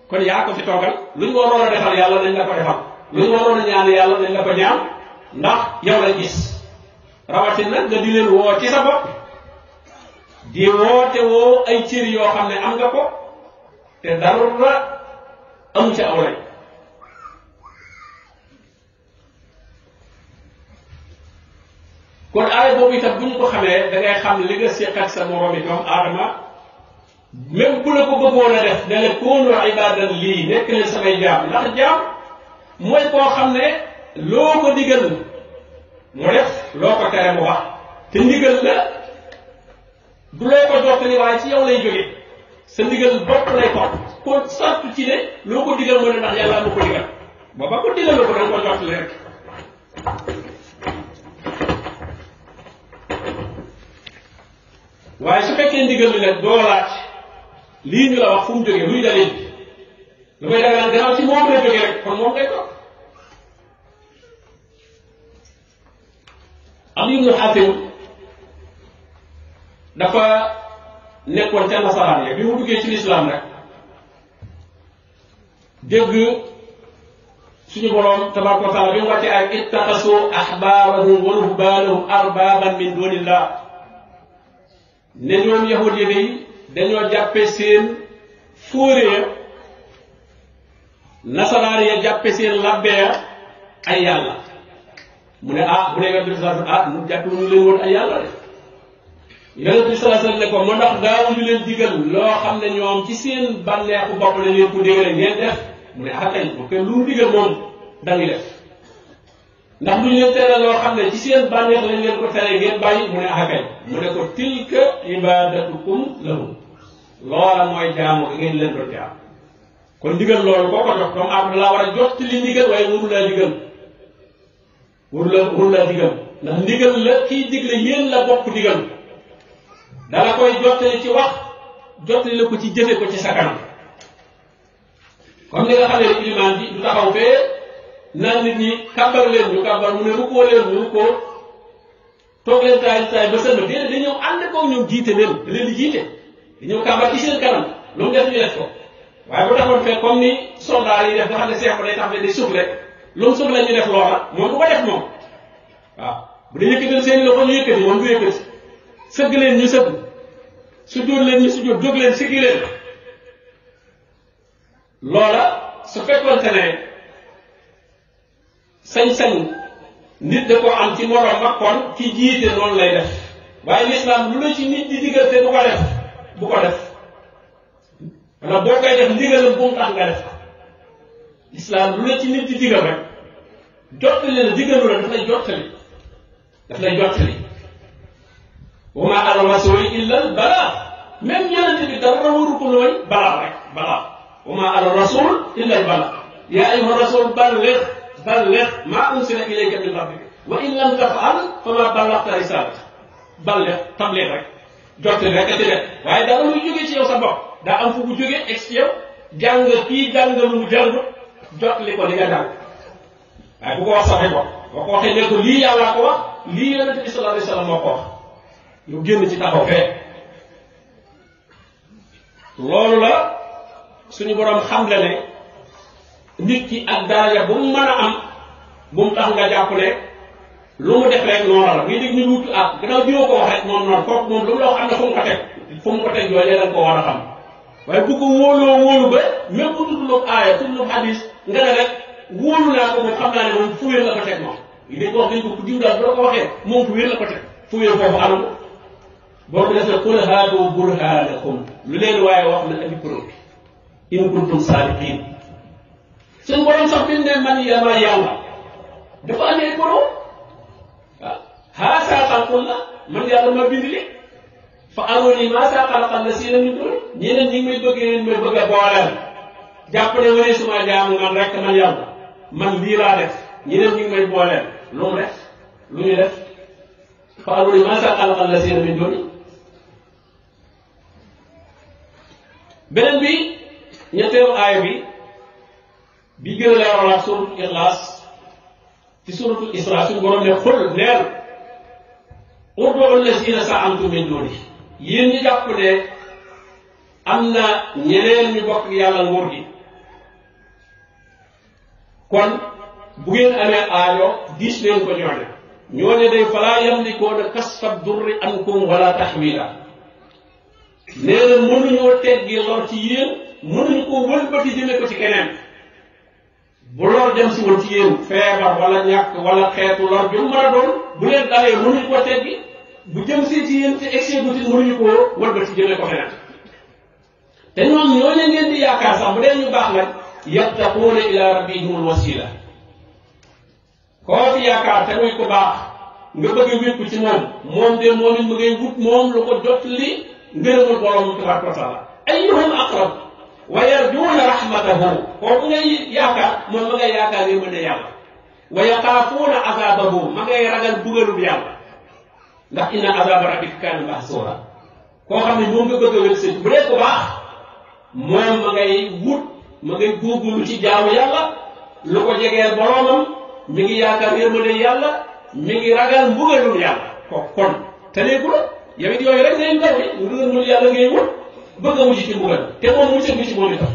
kon yaa ko fi toogal lu ñu waroon a defal yàlla dañ la ko defal lu ñu waroon a ñaan yàlla dañ la ko ñaan ndax yow la gis rawatina nag nga di leen woo ci sa bopp di woote woo ay cër yoo xam ne am nga ko te dara amu ci aw lay kon aaya boobu itam bu ñu ko xamee da ngay xam li nga séq ak sa moromi doomu aadama même bu la ko bëggoon a def ne la koonu ibadan lii nekk leen samay jaam ndax jaam mooy koo xam ne loo ko digal mu def loo ko tere mu wax te ndigal la du loo ko jottali waaye ci yow lay jóge sa ndigal bopp lay topp kon sartu ci ne loo ko digal mu ne ndax yàlla ma ko digal booba ko digal ko danga ko jottali rek waaye su fekkee ndigal li nag doo laaj lii ñu la wax fu mu jógee luy dalil lu koy daganal gannaaw ci moom la jógee rek kon moom ngay topp. am ibnu Xaatim dafa nekkoon ca nasaraan ya bi mu duggee ci lislaam rek dégg suñu boroom tabaraka wa taala bi mu wàccee ak ittaxasu ahbaarahum wa ruhbaanahum arbaaban min dunillah ne ñoom yahud yi dañoo jàppe seen fóore ya nasaraan ya jàppe seen labbe ya ay yàlla mu ne bu ne yonent bi sallallahu alayhi wasallam nu jàppe ñu leen woon ay yàlla de yonent bi sallallahu alayhi wasallam ne ko moo ndax daawuñu leen digal loo xam ne ñoom ci seen bànneexu bopp la leen ko dégale ngeen def mu ne kañ bu lu mu digal moom dangi def ndax lu ñu leen tere loo xam ne ci seen bànneex lañ leen ko tere ngeen bàyyi mu ne kañ mu ne ko tilka ibadatukum lahum loola mooy jaamu ngeen leen doon jaam kon ndigal loolu boo ko jox doomu aadama laa war a jot li ndigal waaye mënu laa digal mënu laa digal ndax ndigal la kiy digle yéen la bokk digal dala koy jottali ci wax jottali la ko ci jëfe ko ci sa kanam comme ni nga xam ne ilimaan bi du taxaw fee naan nit ñi kàbbar leen ñu kàbbar mu ne rukkoo leen ñu rukkoo toog leen taay ba sëlma déedéet dañu ñëw ànd ko ñoom jiite leen da leen di jiite dañu ñëw kàbbar ci seen kanam lu mu def ñu def ko waaye bu taxoon fee comme ni soldat yi def nga xam ne seex ba day tax ne day soufflé lu mu soufflé ñu def loola moom du ko def moom waaw bu dee yëkkatal seen loxo ñu yëkkati moom du yëkkati sëgg leen ñu sëgg su jóot leen ñu su jóot jóg leen siggi leen loola su fekkoonte ne sañ-sañ nit da ko am ci moroom ak kon ki jiite noonu lay def waaye lislaam lu la ci nit di digal te bu ko def wala boo koy def ndigalam bu mu tax nga def lislaam lu la ci nit di digal rek jottali la digalu la daf lay jottali wa ma ala rasuli illa al balaa même yonente bi dara waru ko looy balaa rek balaa wa ma ala rasul illa al balaa yaa ayyuha rasul balligh ma unsila ilayka min rabbika wa in lam taf'al fama ballaghta risalata balligh tabligh rek jottali rek a ci def waaye dara luy jógee ci yow sa bopp daa am fu mu jógee egg ci yow jàng kii jàng lu mu jàng jottali ko li nga jàng waaye bu ko wax saxee ko boo ko waxee ne ko lii yàllaa ko wax lii yonente bi sallallahu alayhi wasallam moo ko wax lu génn ci taxaw fee loolu la suñu boroom xam le ne nit ki ak daraja bu mu mën a am bu mu tax nga jàpp ne lu mu def rek noonu la ngay dégg ñu wutu ak gannaaw diwoo ko wax rek moom noonu kooku moom lu mu la wax am na fu mu ko teg joolee danga ko war a xam waaye bu ko wóolu ba même bu tuddloo aaya tuddloo hadis nga ne rek wóolu naa ko moom xam naa ne moom fu wér la ko teg moom yi dañ ko wax dañ ko diw daal bu la ko waxee moom fu wér la ko teg fu wér foofu anam boobu def na qul haatu burhanakum lu leen waaye wax na andi preuve in kuntum saadiqin seen borom sax biñ ne man yamaa yàlla dafa amee preuve waaw haasaa xalqullah man yàlla ma bind li fa aruni maa saa xalaqal lasiina min duni ñeneen ñi may bëgg a booleel jàpp ne wane suma jaamu man rek man yàlla man lii laa def ñeneen ñi may booleel lu mu def lu ñu def fa aruni maa saa xalaqal lasiina min duni beneen bi ñetteelu aaya bi gën a leeralaat suratul Ixlaas ci suratul Isra suñu borom ne xul neel ud'u allazina za'amtum min duni yéen ñi jàpp ne am na ñeneen ñu bokk yàlla nguur gi kon bu ngeen amee aajo diis leen ko ñooñu day falaa yamlikuuna kasfa durri ankum wala tahwila nee na mënuñoo teggi lor ci yéen mënuñu ko wëlbati jëme ko ci keneen bu lor dem si woon ci yéen feebar wala ñàkk wala xeetu lor ju mën a doon bu leen dalee mënuñu ko teggi bu jëm si ci yéen te excès bu tit mënuñu koo wëlbati jëme ko feneen te ñoom ñooñu ngeen di yaakaar sax bu dee ñu baax nag yattaquuna ila rabbihimul wasila koo fi yaakaar te muy ko baax nga bëgg a wékku ci moom de moom it mu ngay wut moom lu ko jot li ngërëmul borom tabaraka wa taala ayyuhum aqrab wa yarjuuna rahmatahu kooku ngay yaakaar moom ma ngay yaakaar yi mën ne yàlla wa yaxaafuuna azabahu ma ngay ragal bugalub yàlla ndax inna azaba rabbika kaana mahsuura koo xam ne moom nga bëgg a wér sëñ bu dee ko baax moom ma ngay wut ma ngay góorgóorlu ci jaamu yàlla lu ko jegee boroomam mi ngi yaakaar yërmande yàlla mi ngi ragal mbugalum yàlla kooku kon taleeku la yow it yooyu rek ngay ndaw yi ngërëmul yàlla ngay wut bëgg a mujj ci mbugal te moom mu sëgg ci moom itam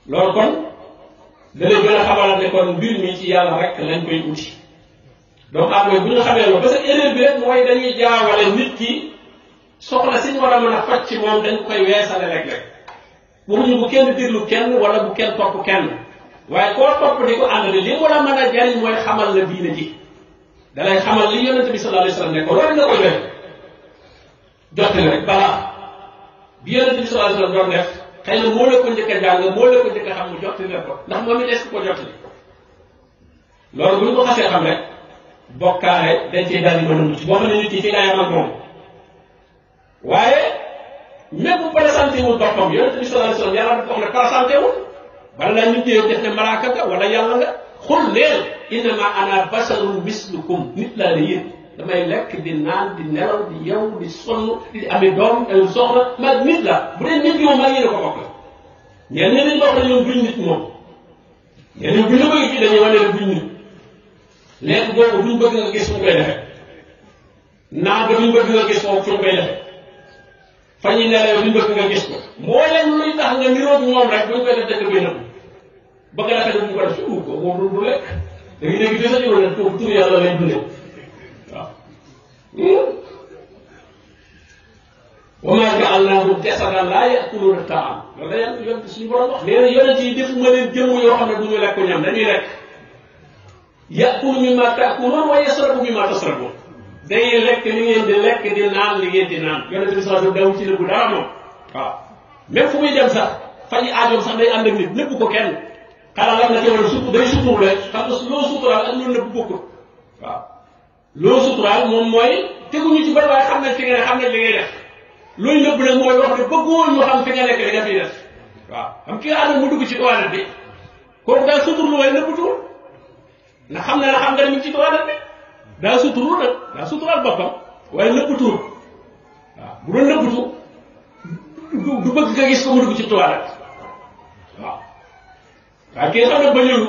loolu kon dana gën a xamal ne kon mbir mi ci yàlla rek lañ koy uti donc après bu ñu xamee loolu parce que erreur bi rek mooy dañuy jaawale nit ki soxla si ñu war a mën a faj ci moom dañ koy weesale léeg-léeg waxuñu bu kenn déglu kenn wala bu kenn topp kenn waaye koo topp di ko ànd li mu la mën a jariñ mooy xamal la diine ji dalay xamal li yonente bi sallallahu alayhi wasallam ne ko loolu nga ko jottali rek balaa bi yonente bi sallallahu alayhi wasallam doon def xëy na moo la ko njëkk a jàng moo la ko njëkk a xam mu jottali la ko ndax moom it est-ce que ko jottali loolu bu ñu ko xasee xam rek bokkaale dañ cee daal di mën a mucc boo xam ne nit ki fi nga yam ak moom waaye même bu présenté wul boppam yonente bi sallallahu alayhi wasallam yàlla dafa wax ne présenté wul bala laa nit ñëwee def ne malaaka nga wala yàlla nga xul neel innama ana basarun mislukum nit laa ne yéen damay lekk di naan di nelaw di yow di sonn di amee doom soxna mag nit la bu dee nit ki moom maa ngi ne ko bokk la ñenn ñi dañ bokk ne ñoom duñ nit moom ñenn ñi buñ la bëgg fii dañuy wane ne duñ nit lekk boobu duñ bëgg nga gis fu mu koy defee naan ba duñ bëgg nga gis foofu fu mu koy defee fa ñuy nelaw duñ bëgg nga gis ko moo leen luy tax nga niroog moom rek buñ koy def dëkk bi nëbb bëgg la xel bu ko def suuf ko moom du lekk da ngay dégg dèjà ñu ne tur yàlla lay dundee waaw. wa maa ja'alnaahum jasadan laa ya'kuluuna ta'aam loolu la yàlla yonent suñu borom wax nee na yonent yi defuma leen jëmm yoo xam ne du ñu lekk ñam dañuy lekk ya'kulu mimmaa ta'kuluun wa yashrabu mimmaa tashrabuun day lekk li ngeen di lekk di naan li ngeen di naan yonent bi sallallahu alayhi wasallam daw ci nëbbu dara moom waaw même fu muy dem sax faji aajoom sax day ànd ak nit nëbbu ko kenn xanaa lan la ci war a sutur day sutur rek xam nga loo suturaal ak loolu nëbbu bokkul waaw loo suturaal moom mooy teguñu ci bari waaye xam nañ fi nga ne xam nañ li ngay def looy nëbb nag mooy wax ne bëggoo ñu xam fi nga nekk li nga fiy def waaw xam ki nga ànd mu dugg ci toilette bi kooku daa suturlu waaye nëbbutuwul ndax xam na ne xam nga ne mi ngi ci toilette bi daa suturlu nag daa suturaal boppam waaye nëbbutuwul waaw bu doon nëbbutu du bëgg nga gis ko mu dugg ci toilette waaw waaye ki nga xam ne ba ñëw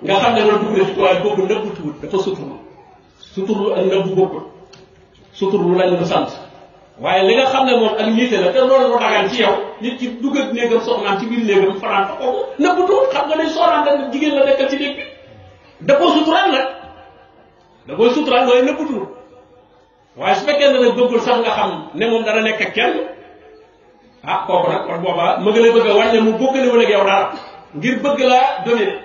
nga xam ne loolu dugg na ci toilette boobu nëbbutuwul dafa suturlu ak nëbbu bokkul suturlu lañu sant waaye li nga xam ne moom ak nite la te loolu lu dagan ci yow nit ki dugg ak néegam soxnaam ci biir néegam fanaan fa kooku nëbbutuwul xam nga ne soxnaam da jigéen la nekkal ci néeg bi da koo suturaal nag da koy suturaal waaye nëbbutuwul waaye su fekkee ne nag bëggul sax nga xam ne moom dara nekk ak kenn ah kooku nag kon boobaa ma gën a bëgg a wàññi mu bokkale wala ak yow dara ngir bëgg laa dominer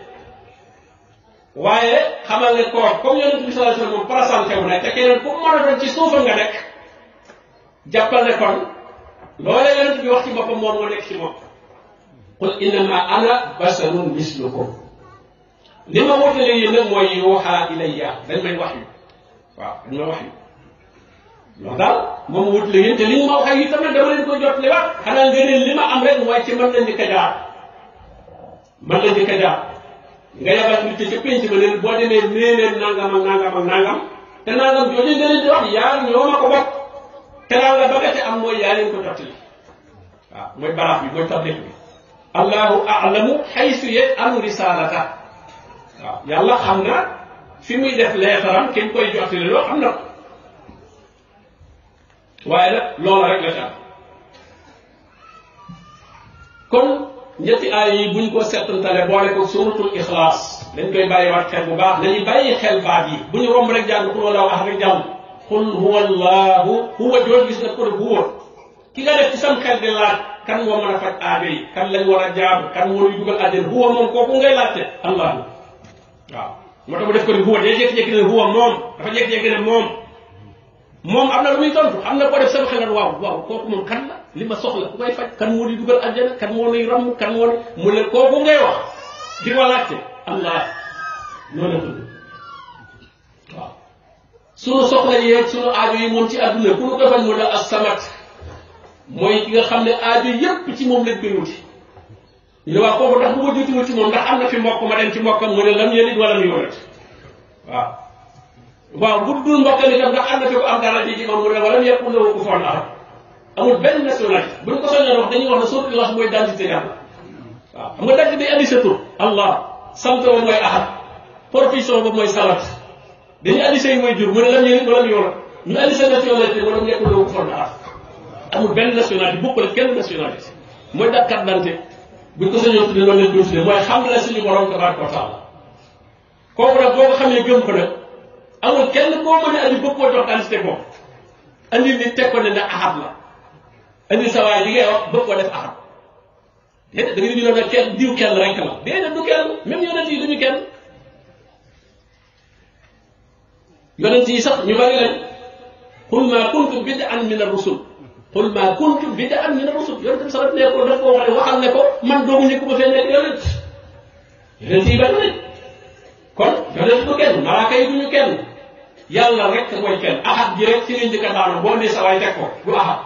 waaye xamal ne koor comme yonent bi sallallahu alayhi wasallam moom présenté wu ne te keneen ku mën a doon ci suufam nga nekk jàppal ne kon loolee yonent bi wax ci boppam moom moo nekk ci moom qul innama ana basarun mislukum li ma wutale yi nag mooy yuuxa ilayya dañ may wax yu waaw dañ ma wax yu loolu daal moom wutale yéen te li ñu ma wax yi tamit dama leen ko jot li wax xanaa nga ne li ma am rek mooy ci mën la njëkk a jaar mën la njëkk a jaar nga yabal nit ca penc ba leen boo demee nee leen nangam ak nangam ak nangam te nangam jooju nga leen di wax yaa ñoo ma ko bokk te daal nga bëgg a am mooy yaa leen ko jottali waaw mooy baraaf bi mooy tablette bi allahu a'lamu haythu yaj'alu risalata waaw yàlla xam na fi muy def leetaram kenn koy jottali loo xam na ko waaye nag loola rek la ca kon ñetti aay yi buñ ko settantale boole ko suratul ixlaas dañ koy bàyyiwaat xel bu baax dañuy bàyyi xel baat yi bu ñu romb rek jàng xul wala wax rek jàng xul huwa allahu huwa jooj gis nga ko def huwa ki nga def ci sam xel di laaj kan moo mën a faj aajo yi kan lañ war a jaamu kan moo ñuy dugal àddina huwa moom kooku ngay laajte allahu waaw moo tax mu def ko ni huwa day jékki-jékki ne huwa moom dafa jékki-jékki ne moom am na lu muy tontu am na boo def sama xel waaw kooku moom kan la li ma soxla ku koy faj kan moo di dugal àjjana kan moo nuy ramm kan moo mu ne kooku ngay wax di ko laajte allah noonu la tudd waaw sunu soxla yeeg sunu aajo yi moom ci àdduna ku nu ko bañ mu ne as-samat mooy ki nga xam ne aajo yépp ci moom lañ koy wuti ñu ne waaw kooku ndax bu ma juutiwul ci moom ndax am na fi mbokk ma dem ci mbokkam mu ne lam yalid wa lam yuulad waaw
waaw bu dul mbokkal itam ndax am na fi ko am dara ji ci moom mu ne wala yekkul lahu kufuwan ahad amul benn nationalité bu ñu ko soññoon wax dañuy wax ne suratul Ikhlas mooy identité yàlla waaw xam nga dagg day andi sa tur allah sant wa mooy ahad profession ba mooy salat dañuy andi say mooy jur mu ne lam yëlit wala yola ñu andi sa nationalité wala mu yekkul lahu kufuwan ahad amul benn nationalité bokkul kenn nationalité mooy dak carte d'identité bu ñu ko soññoon tudde loolu leen tuddee mooy xam la suñu borom tabaraka wa taala kooku nag boo ko xamee gëm ko nag amul kenn koo mën a andi bëgg koo jox identité ko andi nit teg ko ne ahad la andi sa waay li ngay wax bëgg ko def ahad déedéet da nga ñu ne kenn diw kenn rek la déedéet du kenn même yonent yi duñu kenn yonent yi sax ñu bari lañ qul ma kuntu bid'an min ar-rusul qul ma kuntu bid'an min ar-rusul yonent bi sax ne ko daf ko waxal ne ko man doomu ñëkk ba fee nekk yonent yi bari lañ kon yonent du kenn malaaka yi duñu kenn yàlla rek mooy kenn ahad ji rek ci lañ njëkk a daanu boo nee sa waay teg ko du ahad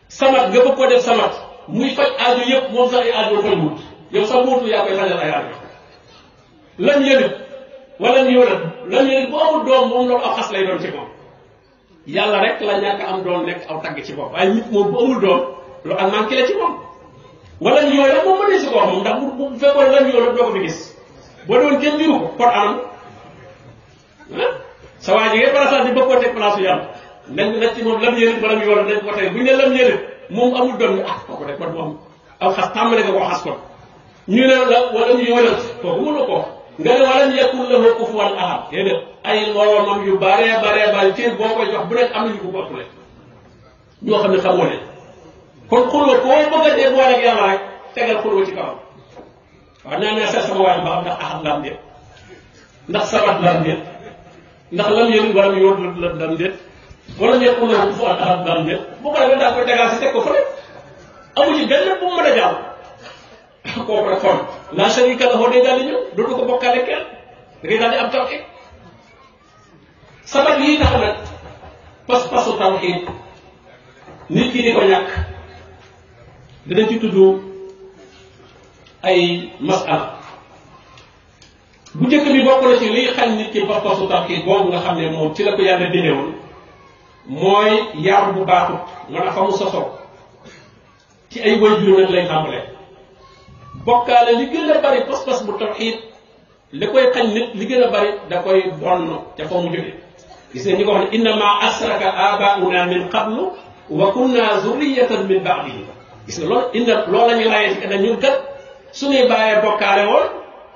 samat nga bëgg ko def samat muy faj aajo yëpp moom sax ay aajo faj wut yow sax wuutu yaa koy fajal ay aajo lam yëlit wala ñu yóolat lam yëlit bu amul doom moom loolu aw xas lay doon ci moom yàlla rek la ñàkk am doom nekk aw tagg ci bopp waaye nit moom bu amul doom loolu ak manqué la ci moom wala ñu yóolat moom mënee si ko wax moom ndax bu fekkoon lam yóolat doo ko fi gis boo doon kenn juru ko kon anam sa waa ji ngay parasan di bëgg ko teg place yàlla nañ nag ci moom lam yëlit wala mu yóolat nañ ko teg bu ñu ne lam yëlit moom amul doom ñu kooku de kon moom aw xas tàmbale nga koo xas kon ñu ne la wala ñu yóolat kooku mënu ko nga ne wala ñu yekkul lahu kufuwan ahad déedéet ay moroomam yu bare cër boo koy jox bu nekk am nañu ko bopp le ñoo xam ne xamoo leen kon xulwa koo bëgg a dee boole ak yàlla rek tegal xulwa ci kawam waaw naa ne seet sama waay ba xam ndax ahad la am déet ndax sabat la am déet ndax lam yëlit wala mu yóot la am déet wala ñu yekkul lahu kufuwan ahad la am déet bu ko defee daa koy tegal si teg ko fële amu ci benn bu mu mën a jàll kooku rek kon la sharika lahu day daal di ñëw dootu ko bokkaale kenn da ngay daal di am tawhid sabab yi tax nag pas-pasu tawhid nit ki di ko ñàkk dinañ ci tudd ay masala bu njëkk bi bokk na ci liy xañ nit ki pas-pasu tawhid boobu nga xam ne moom ci la ko yàlla dinewul mooy yar bu baaxut nga na fa mu sosoo ci ay waajur nag lay tàmbalee bokkaale li gën a bari pas-pas bu tawhid li koy xañ nit li gën a bari da koy donn ca fa mu jóge gis nga ñi ko wax ne innama asraka abauna min qablu wa kunna zurriyatan min ba'dihi gis nga loolu la ñuy laajee ci ñun kat suñuy bàyyee bokkaale woon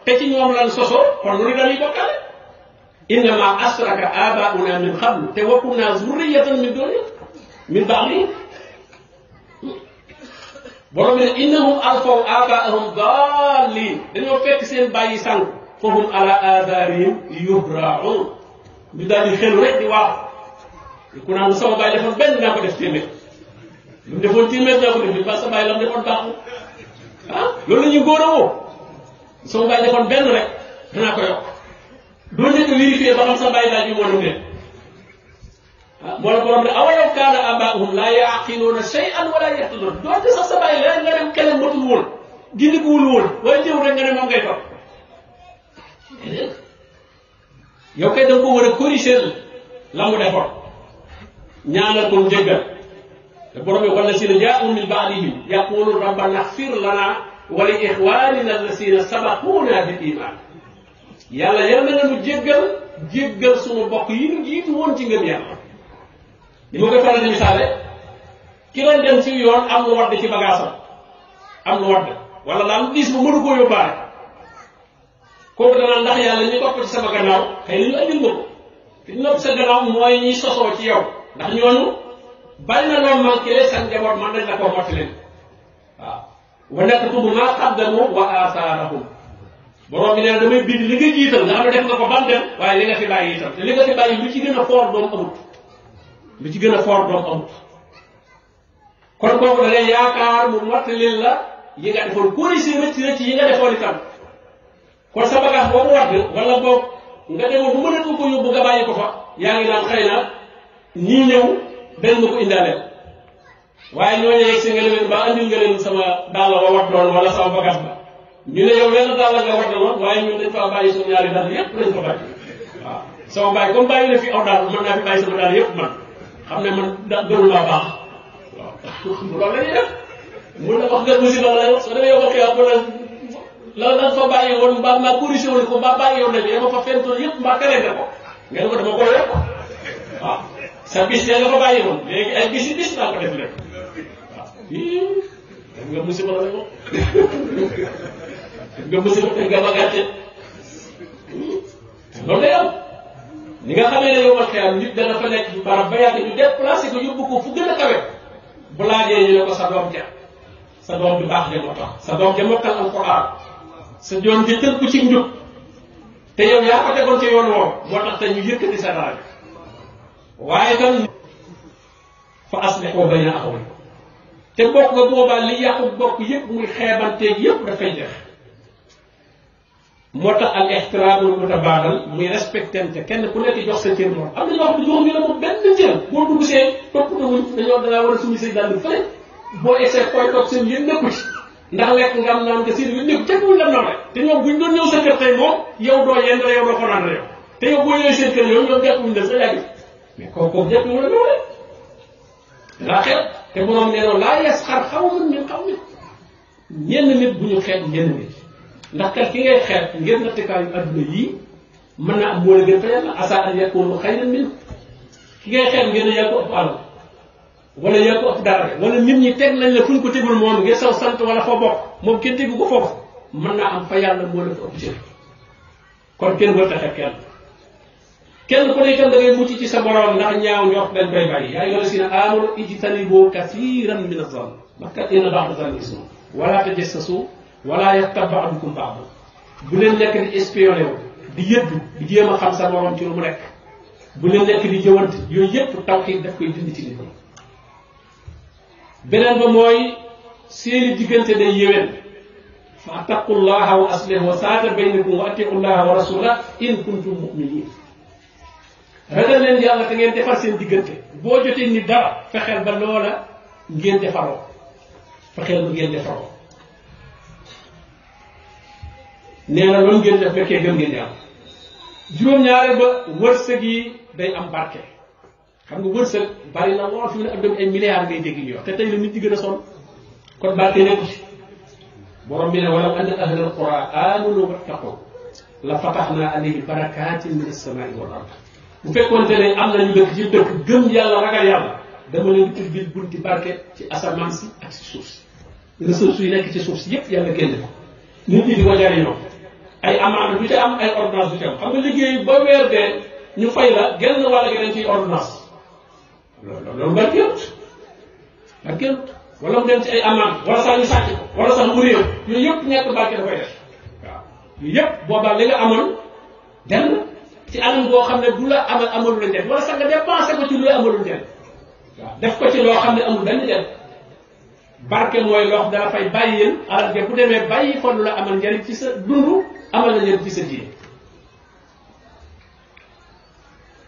te ci ñoom lan soso kon lu dañuy bokkaale innama asraka abauna min qablu te wa kunna zurriyatan min ba'dihi borom bi ne innahum alfaw abaahum daalin dañoo fekk seen bàyyi sànq fahum ala aatharihim yuhraun ñu daal di xelu rek di waaw ku naan sama bàyyi defoon benn naa ko def téeméer lu mu defoon téeméer naa ko def ba sa bàyyi la mu defoon baaxul loolu la ñuy góor a woo sama bàyyi defoon benn rek danaa ko yokk doo njëkk vérifier ba xam sa bàyyi daal bi moo dem leen moo la borom ne awalaw kaana abaahum laa yaqiluuna shay'an wala yahtadun doonte sax sa bàyyi la nga dem keneen matul woon gindikuwul woon waaye teewul rek nga ne moom ngay topp yow kay da nga ko war a corriger la mu defoon ñaanal ko njëggal te borom bi wallazina jaa'u min ba'dihim yaqulu rabbana ighfir lana wa li ikhwanina allazina sabaquna bil iman yàlla yal na nga nu jéggal sunu mbokk yi ñu jiitu woon ci ngëm yàlla li ma koy faral di misaale ki doon dem ci yoon am lu wadd ci bagaasam am lu wadd wala daal diis bu mënu koo yóbbaale kooku danaa ndax yàlla ñu topp ci sama gannaaw xëy na ñu andil ma ko te ñu topp sa gannaaw mooy ñi sosoo ci yow ndax ñooñu bari na loo manqué seen njaboot man dañ la koo motti leen waaw wa naktubu maa qaddamu wa aasaarahum borom bi nee na damay bind li nga jiital nga xam ne def nga ko bam dem waaye li nga fi bàyyi itam te li nga fi bàyyi lu ci gën a foor doom amut lu ci gën a foor doom amut kon kooku da ngay yaakaar mu mottalil la yi nga defoon corriger rëcc yi nga defoon itam kon sa bagage boobu wadd wala boog nga demoon bu mën a ko yóbbu nga bàyyi ko fa yaa ngi naan xëy na ñii ñëw dañ ma ko indaaleel waaye ñooñu yegg si nga leen ba andil nga leen sama dàll wa waddoon wala sama bagage ba ñu ne yow lenn dàll nga waddaloon waaye ñun dañ faa bàyyi suñu ñaari dàll yépp lañ ko bàyyi waaw sama bàyyi comme bàyyi na fi aw daal mën naa fi bàyyi sama daal yëpp man xam ne man gënul maa baax waaw loolu la ñuy def mun na wax nga musiba la wax soo demee yow xëy na la fa bàyyi woon mbaa maa corrigé woon ko mbaa bàyyi yoon nañu dama fa fentoon yëpp mbaa keneen ko nga ne ko dama koy yokk waaw sa bis ya nga fa bàyyi woon léegi ay bis yi bis naa ko def lépp waaw def nga musiba la ko nga musiba te nga bagate loolu day am ni nga xamee ne yow ma xeyam nit dana fa nekk barab ba yàgg ñu déplacé ko yóbbu ko fu gën a kawe bu laajee ñu ne ko sa doom ja sa doom bi baax ja moo tax sa doom ja mokkal alquran sa doom ja tënku ci njub te yow yaa ko tegoon ci yoon woowu moo tax te ñu yëkkati sa dara waaye tam fa aslihu bayna axawaykum te bokk nga boobaa li yàqu bokk yëpp muy xeebanteeg yëpp dafay def moo tax al ixtiraamul mutabaadal muy respectante kenn ku nekk jox sa cër moom am na ñoo xam ne joxuñu la moom benn cër boo dugg see toppatoo wuñ dañoo dangaa war a sumi say dàll fële boo essayé koy toog seen yéen nekku ci ndax lekk nga am naan nga seen yéen nekku jëkkuñ la noonu rek te ñoom buñ doon ñëw sa kër tey moom yow doo yenn yow doo ko naan yow te yow boo ñëwee seen kër yow ñoom jàppuñ la sa yàgg mais kooku jàppuñ la loole laa xeet te borom nee noonu laa yes xar xaw mën ñun xaw nit ñenn nit bu ñu xeet ñenn nit ndax kat ki ngay xeet ngir nattikaayu adduna yii mën naa am moo la gën fa yàlla asa an yakunu xayran min ki ngay xeet ngir ne yaa ko ëpp alal wala yaa ko ëpp dara wala nit ñi teg nañ la fuñ ko tegul moom ngir saw sant wala foo bokk moom kenn tegu ko foofu mën naa am fa yàlla moo la fa ëpp cër kon kenn war taxe kenn ku ne itam da ngay mucc ci sa borom ndax ñaaw ñoo dañ koy bàyyi yaa ayyuha llazina aamanu ijtanibu kasiran min az-zann ndax inna ba'da zanni ism wala tajassasu wala yaxtab ba'dukum ba'dan bu leen nekk di espionné wu di yëddu di jéem a xam sa borom ci lu mu nekk bu leen nekk di jëwante yooyu yëpp tawxiid daf koy dindi ci nit ñi beneen ba mooy seeni diggante day yéwén fa attaqullaha wa aslihu zaata baynikum wa atiqullaha wa rasulahu in kuntum mu'minin ragal leen yàlla te ngeen defar seen diggante boo jotee ni dara fexeel ba loola ngeen defaroo fexeel ba ngeen defaroo nee na loolu ngeen def fekkee gëm ngeen yàlla juróom-ñaare ba wërsëg yi day am barke xam nga wërsëg bari na lool fi mu ne am dem ay milliards ngay dégg ñu wax te tey la nit ñi gën a sonn kon barke nekku ci borom bi ne walaw anna ahlal qura amanu wattaqu la fatahnaa alayhim barakatin min as-samaa'i wal ard bu fekkoonte ne am nañu dëkk ci dëkk gëm yàlla ragal yàlla dama leen di ubbil bunti barke ci asamaan si ak si suuf si ressources yi nekk ci suuf si yëpp yàlla génne ko nit ñi di ko jariñoo ay amaana du ci am ay ordonnance du ci am xam nga liggéey ba weer dee ñu fay la genn wàll gi dañ ciy ordonnance loolu barkeelut wala mu dem ci ay amaana wala sax ñu sàcc ko wala sax mu réew yooyu yëpp ñàkk barke dafay def waaw yooyu yëpp boobaa li nga amoon dem ci anam boo xam ne du la amalu la njëriñ wala sax nga dépensé ko ci lu la amalu njëriñ waaw def ko ci loo xam ne amul benn njëriñ barke mooy loo xam dala fay bàyyi yéen alal ja bu demee bàyyi fa lu la amal njëriñ ci sa dund amal na njëriñ ci sa diine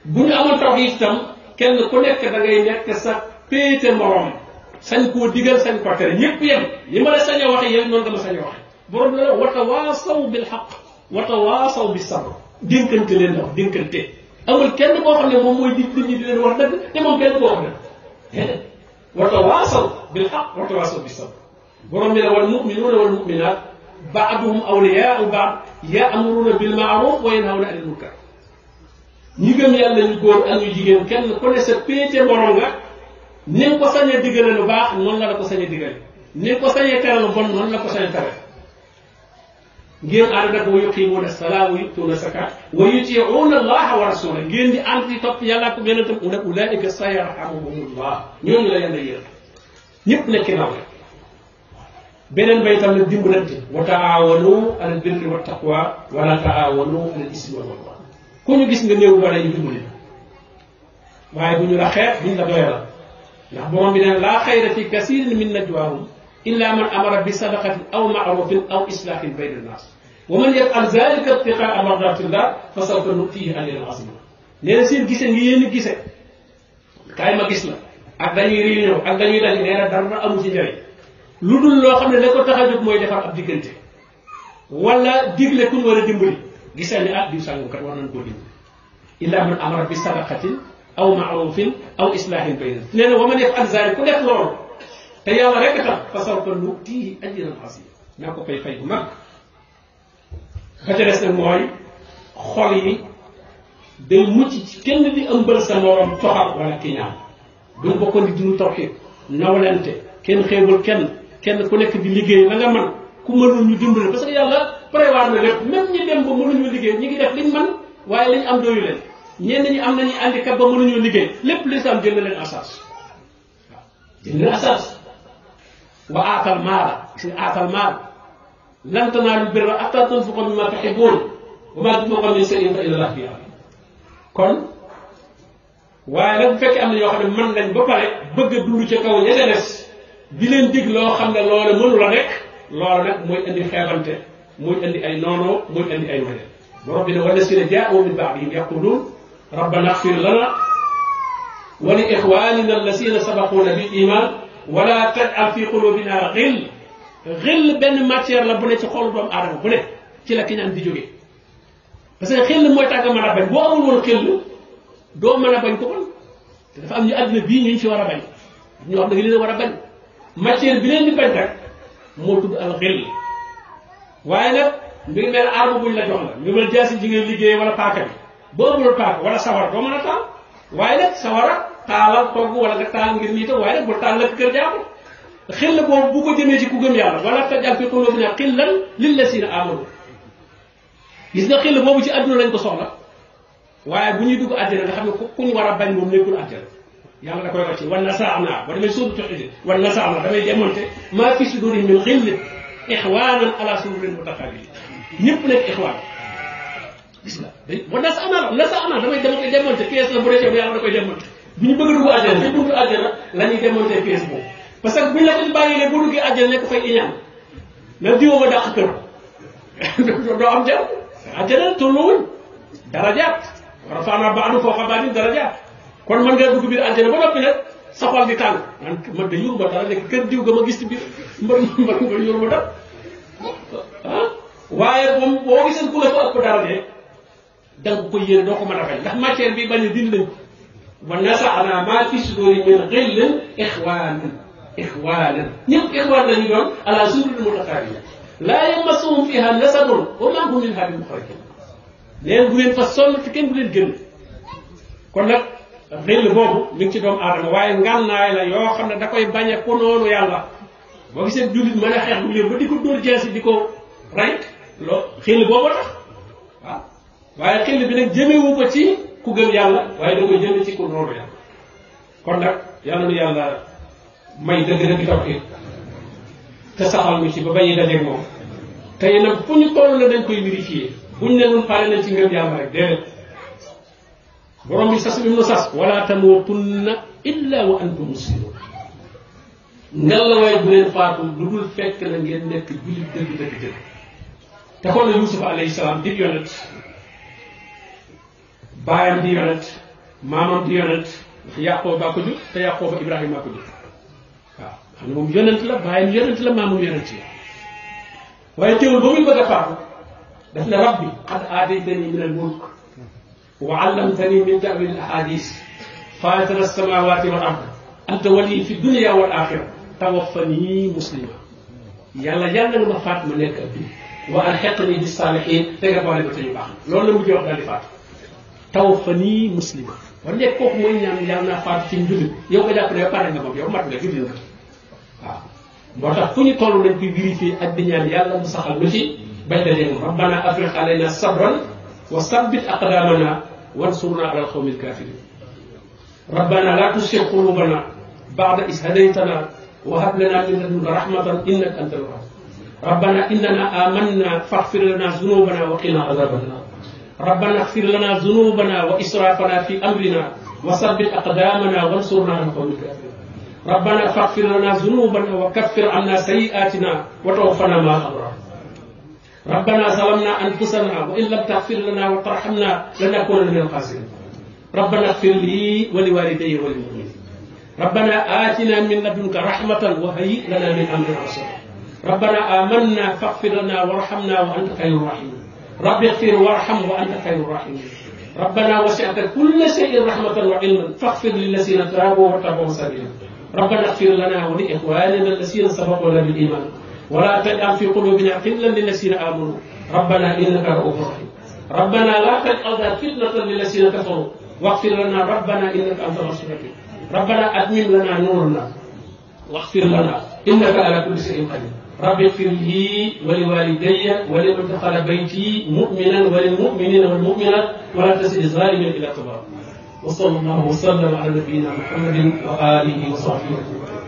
bu ñu amoon tawhiid itam kenn ku nekk da ngay nekk sa péete morom sañ koo digal sañ ko tere ñëpp yem li ma la sañ a waxee yéen noonu nga ma sañ a waxee borom la wa tawaasaw bil haqq wa tawaasaw bis sabr dénkante leen wax dénkante amul kenn koo xam ne moom mooy dig nit ñi di leen wax dëgg te moom kenn koo wax dëgg wa tawaasaw bil haqq wa tawaasaw bis sabr borom bi ne wal mu'minuuna wal mu'minaat ba'duhum awliyaa'u ba'd ya'muruuna bil ma'ruuf wa yanhawna 'anil munkar ñi gëm yàlla ñu góor ak ñu jigéen kenn ku ne sa péete morom nga ni nga ko sañee digale lu baax noonu la ko sañee digale ni nga ko sañee tere lu bon noonu la ko sañee tere ngeen ànd nag wa yuqiimuuna salaata wa yu'tuuna zakaata wa yutii'uuna allaha wa rasuulahu ngeen di ànd di topp yàlla ak yonentam mu ne ulaa'ika sayarhamuhumullah ñooñu la yàlla yërëm ñëpp nekk naw la beneen bay tam ne dimbalante wa taawanu alal birri wa taqwa wala taawanu alal ismi wal udwaan ku ñu gis nga néew doole ñu dimbali waaye bu ñu la xeet duñ la doyalal ndax borom bi ne laa xayra fi kasiirin min najwaahum illa man amara bi sadaqatin aw ma'rufin aw islaahin bayna an-naas wa man yaf'al zaalika ibtiqaa'a mardaatillah fa sawfa nu'tiihi ajran aziiman nee na seen gise ngi yéen gise kaay ma gis la ak dañuy réunion ak dañuy daje nee na dara amu ci njëriñ lu dul loo xam ne la ko tax a jóg mooy defar ab diggante wala digle ku ñu war a dimbali gisal ni diw sàngam kat war nañ koo dimbali illa man amara bi sadaqatin aw ma'rufin aw islahin bayna nee na wa man yaf'al zalik ku def loolu te yàlla rek tax fa sawfa nu'tihi ajran azima naa ko koy fay bu mag ba ca des nag mooy xol yi day mucc ci kenn di ëmbal sa morom toxal wala kiñaan duñ bokkoon di dund tawxiid nawlente kenn xeebul kenn ku nekk di liggéey la nga man ku mënul ñu dimbali parce que yàlla prévoir na lépp même ñi dem ba mënuñu liggéey ñi ngi def liñ man waaye liñ am doyu leen ñenn ñi am nañu handicap ba mënuñu liggéey lépp l'islam jël na leen en charge waaw jël na leen en charge wa aatal maala si aatal maala lan tanaalul birra hattaa tunfiqu mimmaa tuhibbuun wa maa tunfiqu min shay'in fa inna llaaha bihi aliim kon waaye nag bu fekkee am na ñoo xam ne mën nañ ba pare bëgg a dund ca kaw ña ca des di leen dig loo xam ne loola mënu la nekk loola nag mooy indi xeebante mooy indi ay noonoo mooy indi ay wene borom bi ne wallaziina jaa'uu min ba'dihim yaquuluun rabbanaa ighfir lanaa wa li ixwaanina allaziina sabaquuna bil iimaan wa laa taj'al fii quluubinaa xill benn matière la bu ne ci xolu doomu aadama bu ne ci la kiñaan di jógee parce que xill mooy tàgg mën a bañ boo amul woon xill doo mën a bañ ko bon te dafa am ñu àdduna bii ñu ci war a bañ ñoo xam ne leen a war a bañ matière bi leen di bañ rek moo tudd al xill waaye nag mi ngi mel arme buñ la jox la ñu mel jaasi ji ngay liggéey wala paaka bi boo amul paaka wala sawara doo mën a taal waaye nag sawara taalal togg wala nga taal ngir nii tam waaye nag bul taal la kër jaamu xill boobu bu ko jëmee ci ku gëm yàlla wala tajal fi qulubina xillan lillazina amanu gis nga xill boobu ci àdduna lañ ko soxla waaye bu ñuy dugg àjjana nga xam ne ku ñu war a bañ moom nekkul àjjana yàlla da koy rocci wan nasaana ba damay sóobu toxisi wan nasaana damay démonté maa fi sudurihim min xillin ixwaanan ala sururin mutaqabilin ñëpp nekk ixwaan gis nga day wan nasaana damay démonté pièce la bu dee yàlla da koy démonté bu ñu bëgg a dugg àjjana ci buntu àjjana la ñuy démonté pièce boobu parce que buñ la ko bàyyi ne bu duggee àjjana nekk fay iñaan na diwoo ma dàq kër doo am jàmm àjjana tolluwuñ darajaat rafaanaa ba'dahum fawqa ba'din darajaat kon mën ngaa dugg biir àjjana ba noppi nag sa xol di tàng man de yuruma dara nekk kër diw ga ma gis ci biir mbar yuruma dara ah waaye moom boo gisee ku la fa ëpp dara de danga ko yéene doo ko mën a fay ndax matière bi bañ a dindi nañ ko wa naza'naa maa fii suduurihim min ghillin ixwaanan ñëpp ixwaan la ñu doon ala sururin mutaqaabiliin laa yamassuhum fiihaa nasabun wa maa hum minhaa bimuxrajiin neen bu leen fa sonn te kenn bu leen gën kon nag xill boobu mi ngi ci doomu aadama waaye ngànnaay la yoo xam ne da koy bañ a ko noonu yàlla boo gisee jullit mën a xeex bu leen ba di ko dóor jeesi di ko rey loo xill boobu tax waaw waaye xill bi nag jëmewu ko ci ku gëm yàlla waaye da koy jëme ci ku noonu yàlla kon nag yàlla nu yàlla may dëgg-dëgg tawxiid te saxal ñu ci ba bañuy dajeeg moom tey nag fu ñu toll na dañ koy vérifier buñ ne nun pare nañ ci ngëm yàlla rek déedéet borom bi sas bi mu sas wala tamuutunna illa wa antum muslimun ngel la waaye bu leen faatu lu dul fekk na ngeen nekk jullit dëgg te kon na Yuusuf alayhi salaam di yonent baayam di yonent maamam di yonent ndax Yaqooba baa ko jur te Yaqooba Ibrahima baa ko jur waaw xam ne moom yonent la baayam yonent la maamam yonent la waaye teewul ba muy bëgg a faatu daf ne rabbi qad aataytani min al mulk wa allamtani min ta'wil al ahadith faatira as-samawati wal ard anta wali fi dunya wal axira tawaffani muslima yàlla nga ma faat ma nekk ab bi wa alhiqni bis salihin te nga boole ba te ñu baax loolu la mujj wax daal di faatu tawaffani muslima war nekk kooku mooy ñaan yàlla naa faatu ci njullit yow nga jàpp ne pare nga moom yow mat nga jullit nga waaw moo tax fu ñu toll nañ koy vérifier ak di ñaan yàlla mu saxal lu ci bañ a déglu rabbana afriq alayna sabran wa sabbit aqdamana wansurna ala alqawmi alkafirin rabbana la tuzigh qulubana ba'da idh hadaytana wa hab lana min ladunka rahmatan innaka antal wahhab rabbana innana amanna faghfir lana dhunubana wa qina adhaban nar rabbana ighfir lana dhunubana wa israfana fi amrina wa sabbit aqdamana wansurna ala alqawmi alkafirin rabbana faghfir lana dhunubana wa kaffir 'anna sayyi'atina wa tawaffana ma'al abrar ربنا ظلمنا أنفسنا وإن لم تغفر لنا وترحمنا لنكونن من الخاسرين ربنا اغفر لي ولوالدي وللمؤمنين ربنا آتنا من لدنك رحمة وهيئ لنا من أمرنا رشدا ربنا آمنا فاغفر لنا وارحمنا وأنت خير الراحمين رب اغفر وارحم وأنت خير الراحمين ربنا وسعت كل شيء رحمة وعلما فاغفر للذين تابوا واتبعوا سبيلا ربنا اغفر لنا ولإخواننا الذين سبقونا بالإيمان ولا تجعل في قلوبنا غلا للذين آمنوا ربنا إنك رؤوف رحيم ربنا لا تجعلنا فتنة للذين كفروا واغفر لنا ربنا إنك أنت الغفور الرحيم ربنا أتمم لنا نورنا واغفر لنا إنك على كل شيء قدير رب اغفر لي ولوالدي ولمن دخل بيتي مؤمنا وللمؤمنين والمؤمنات ولا تزد الظالمين إلى تبارك وصلى الله وسلم على نبينا محمد وآله وصحبه أجمعين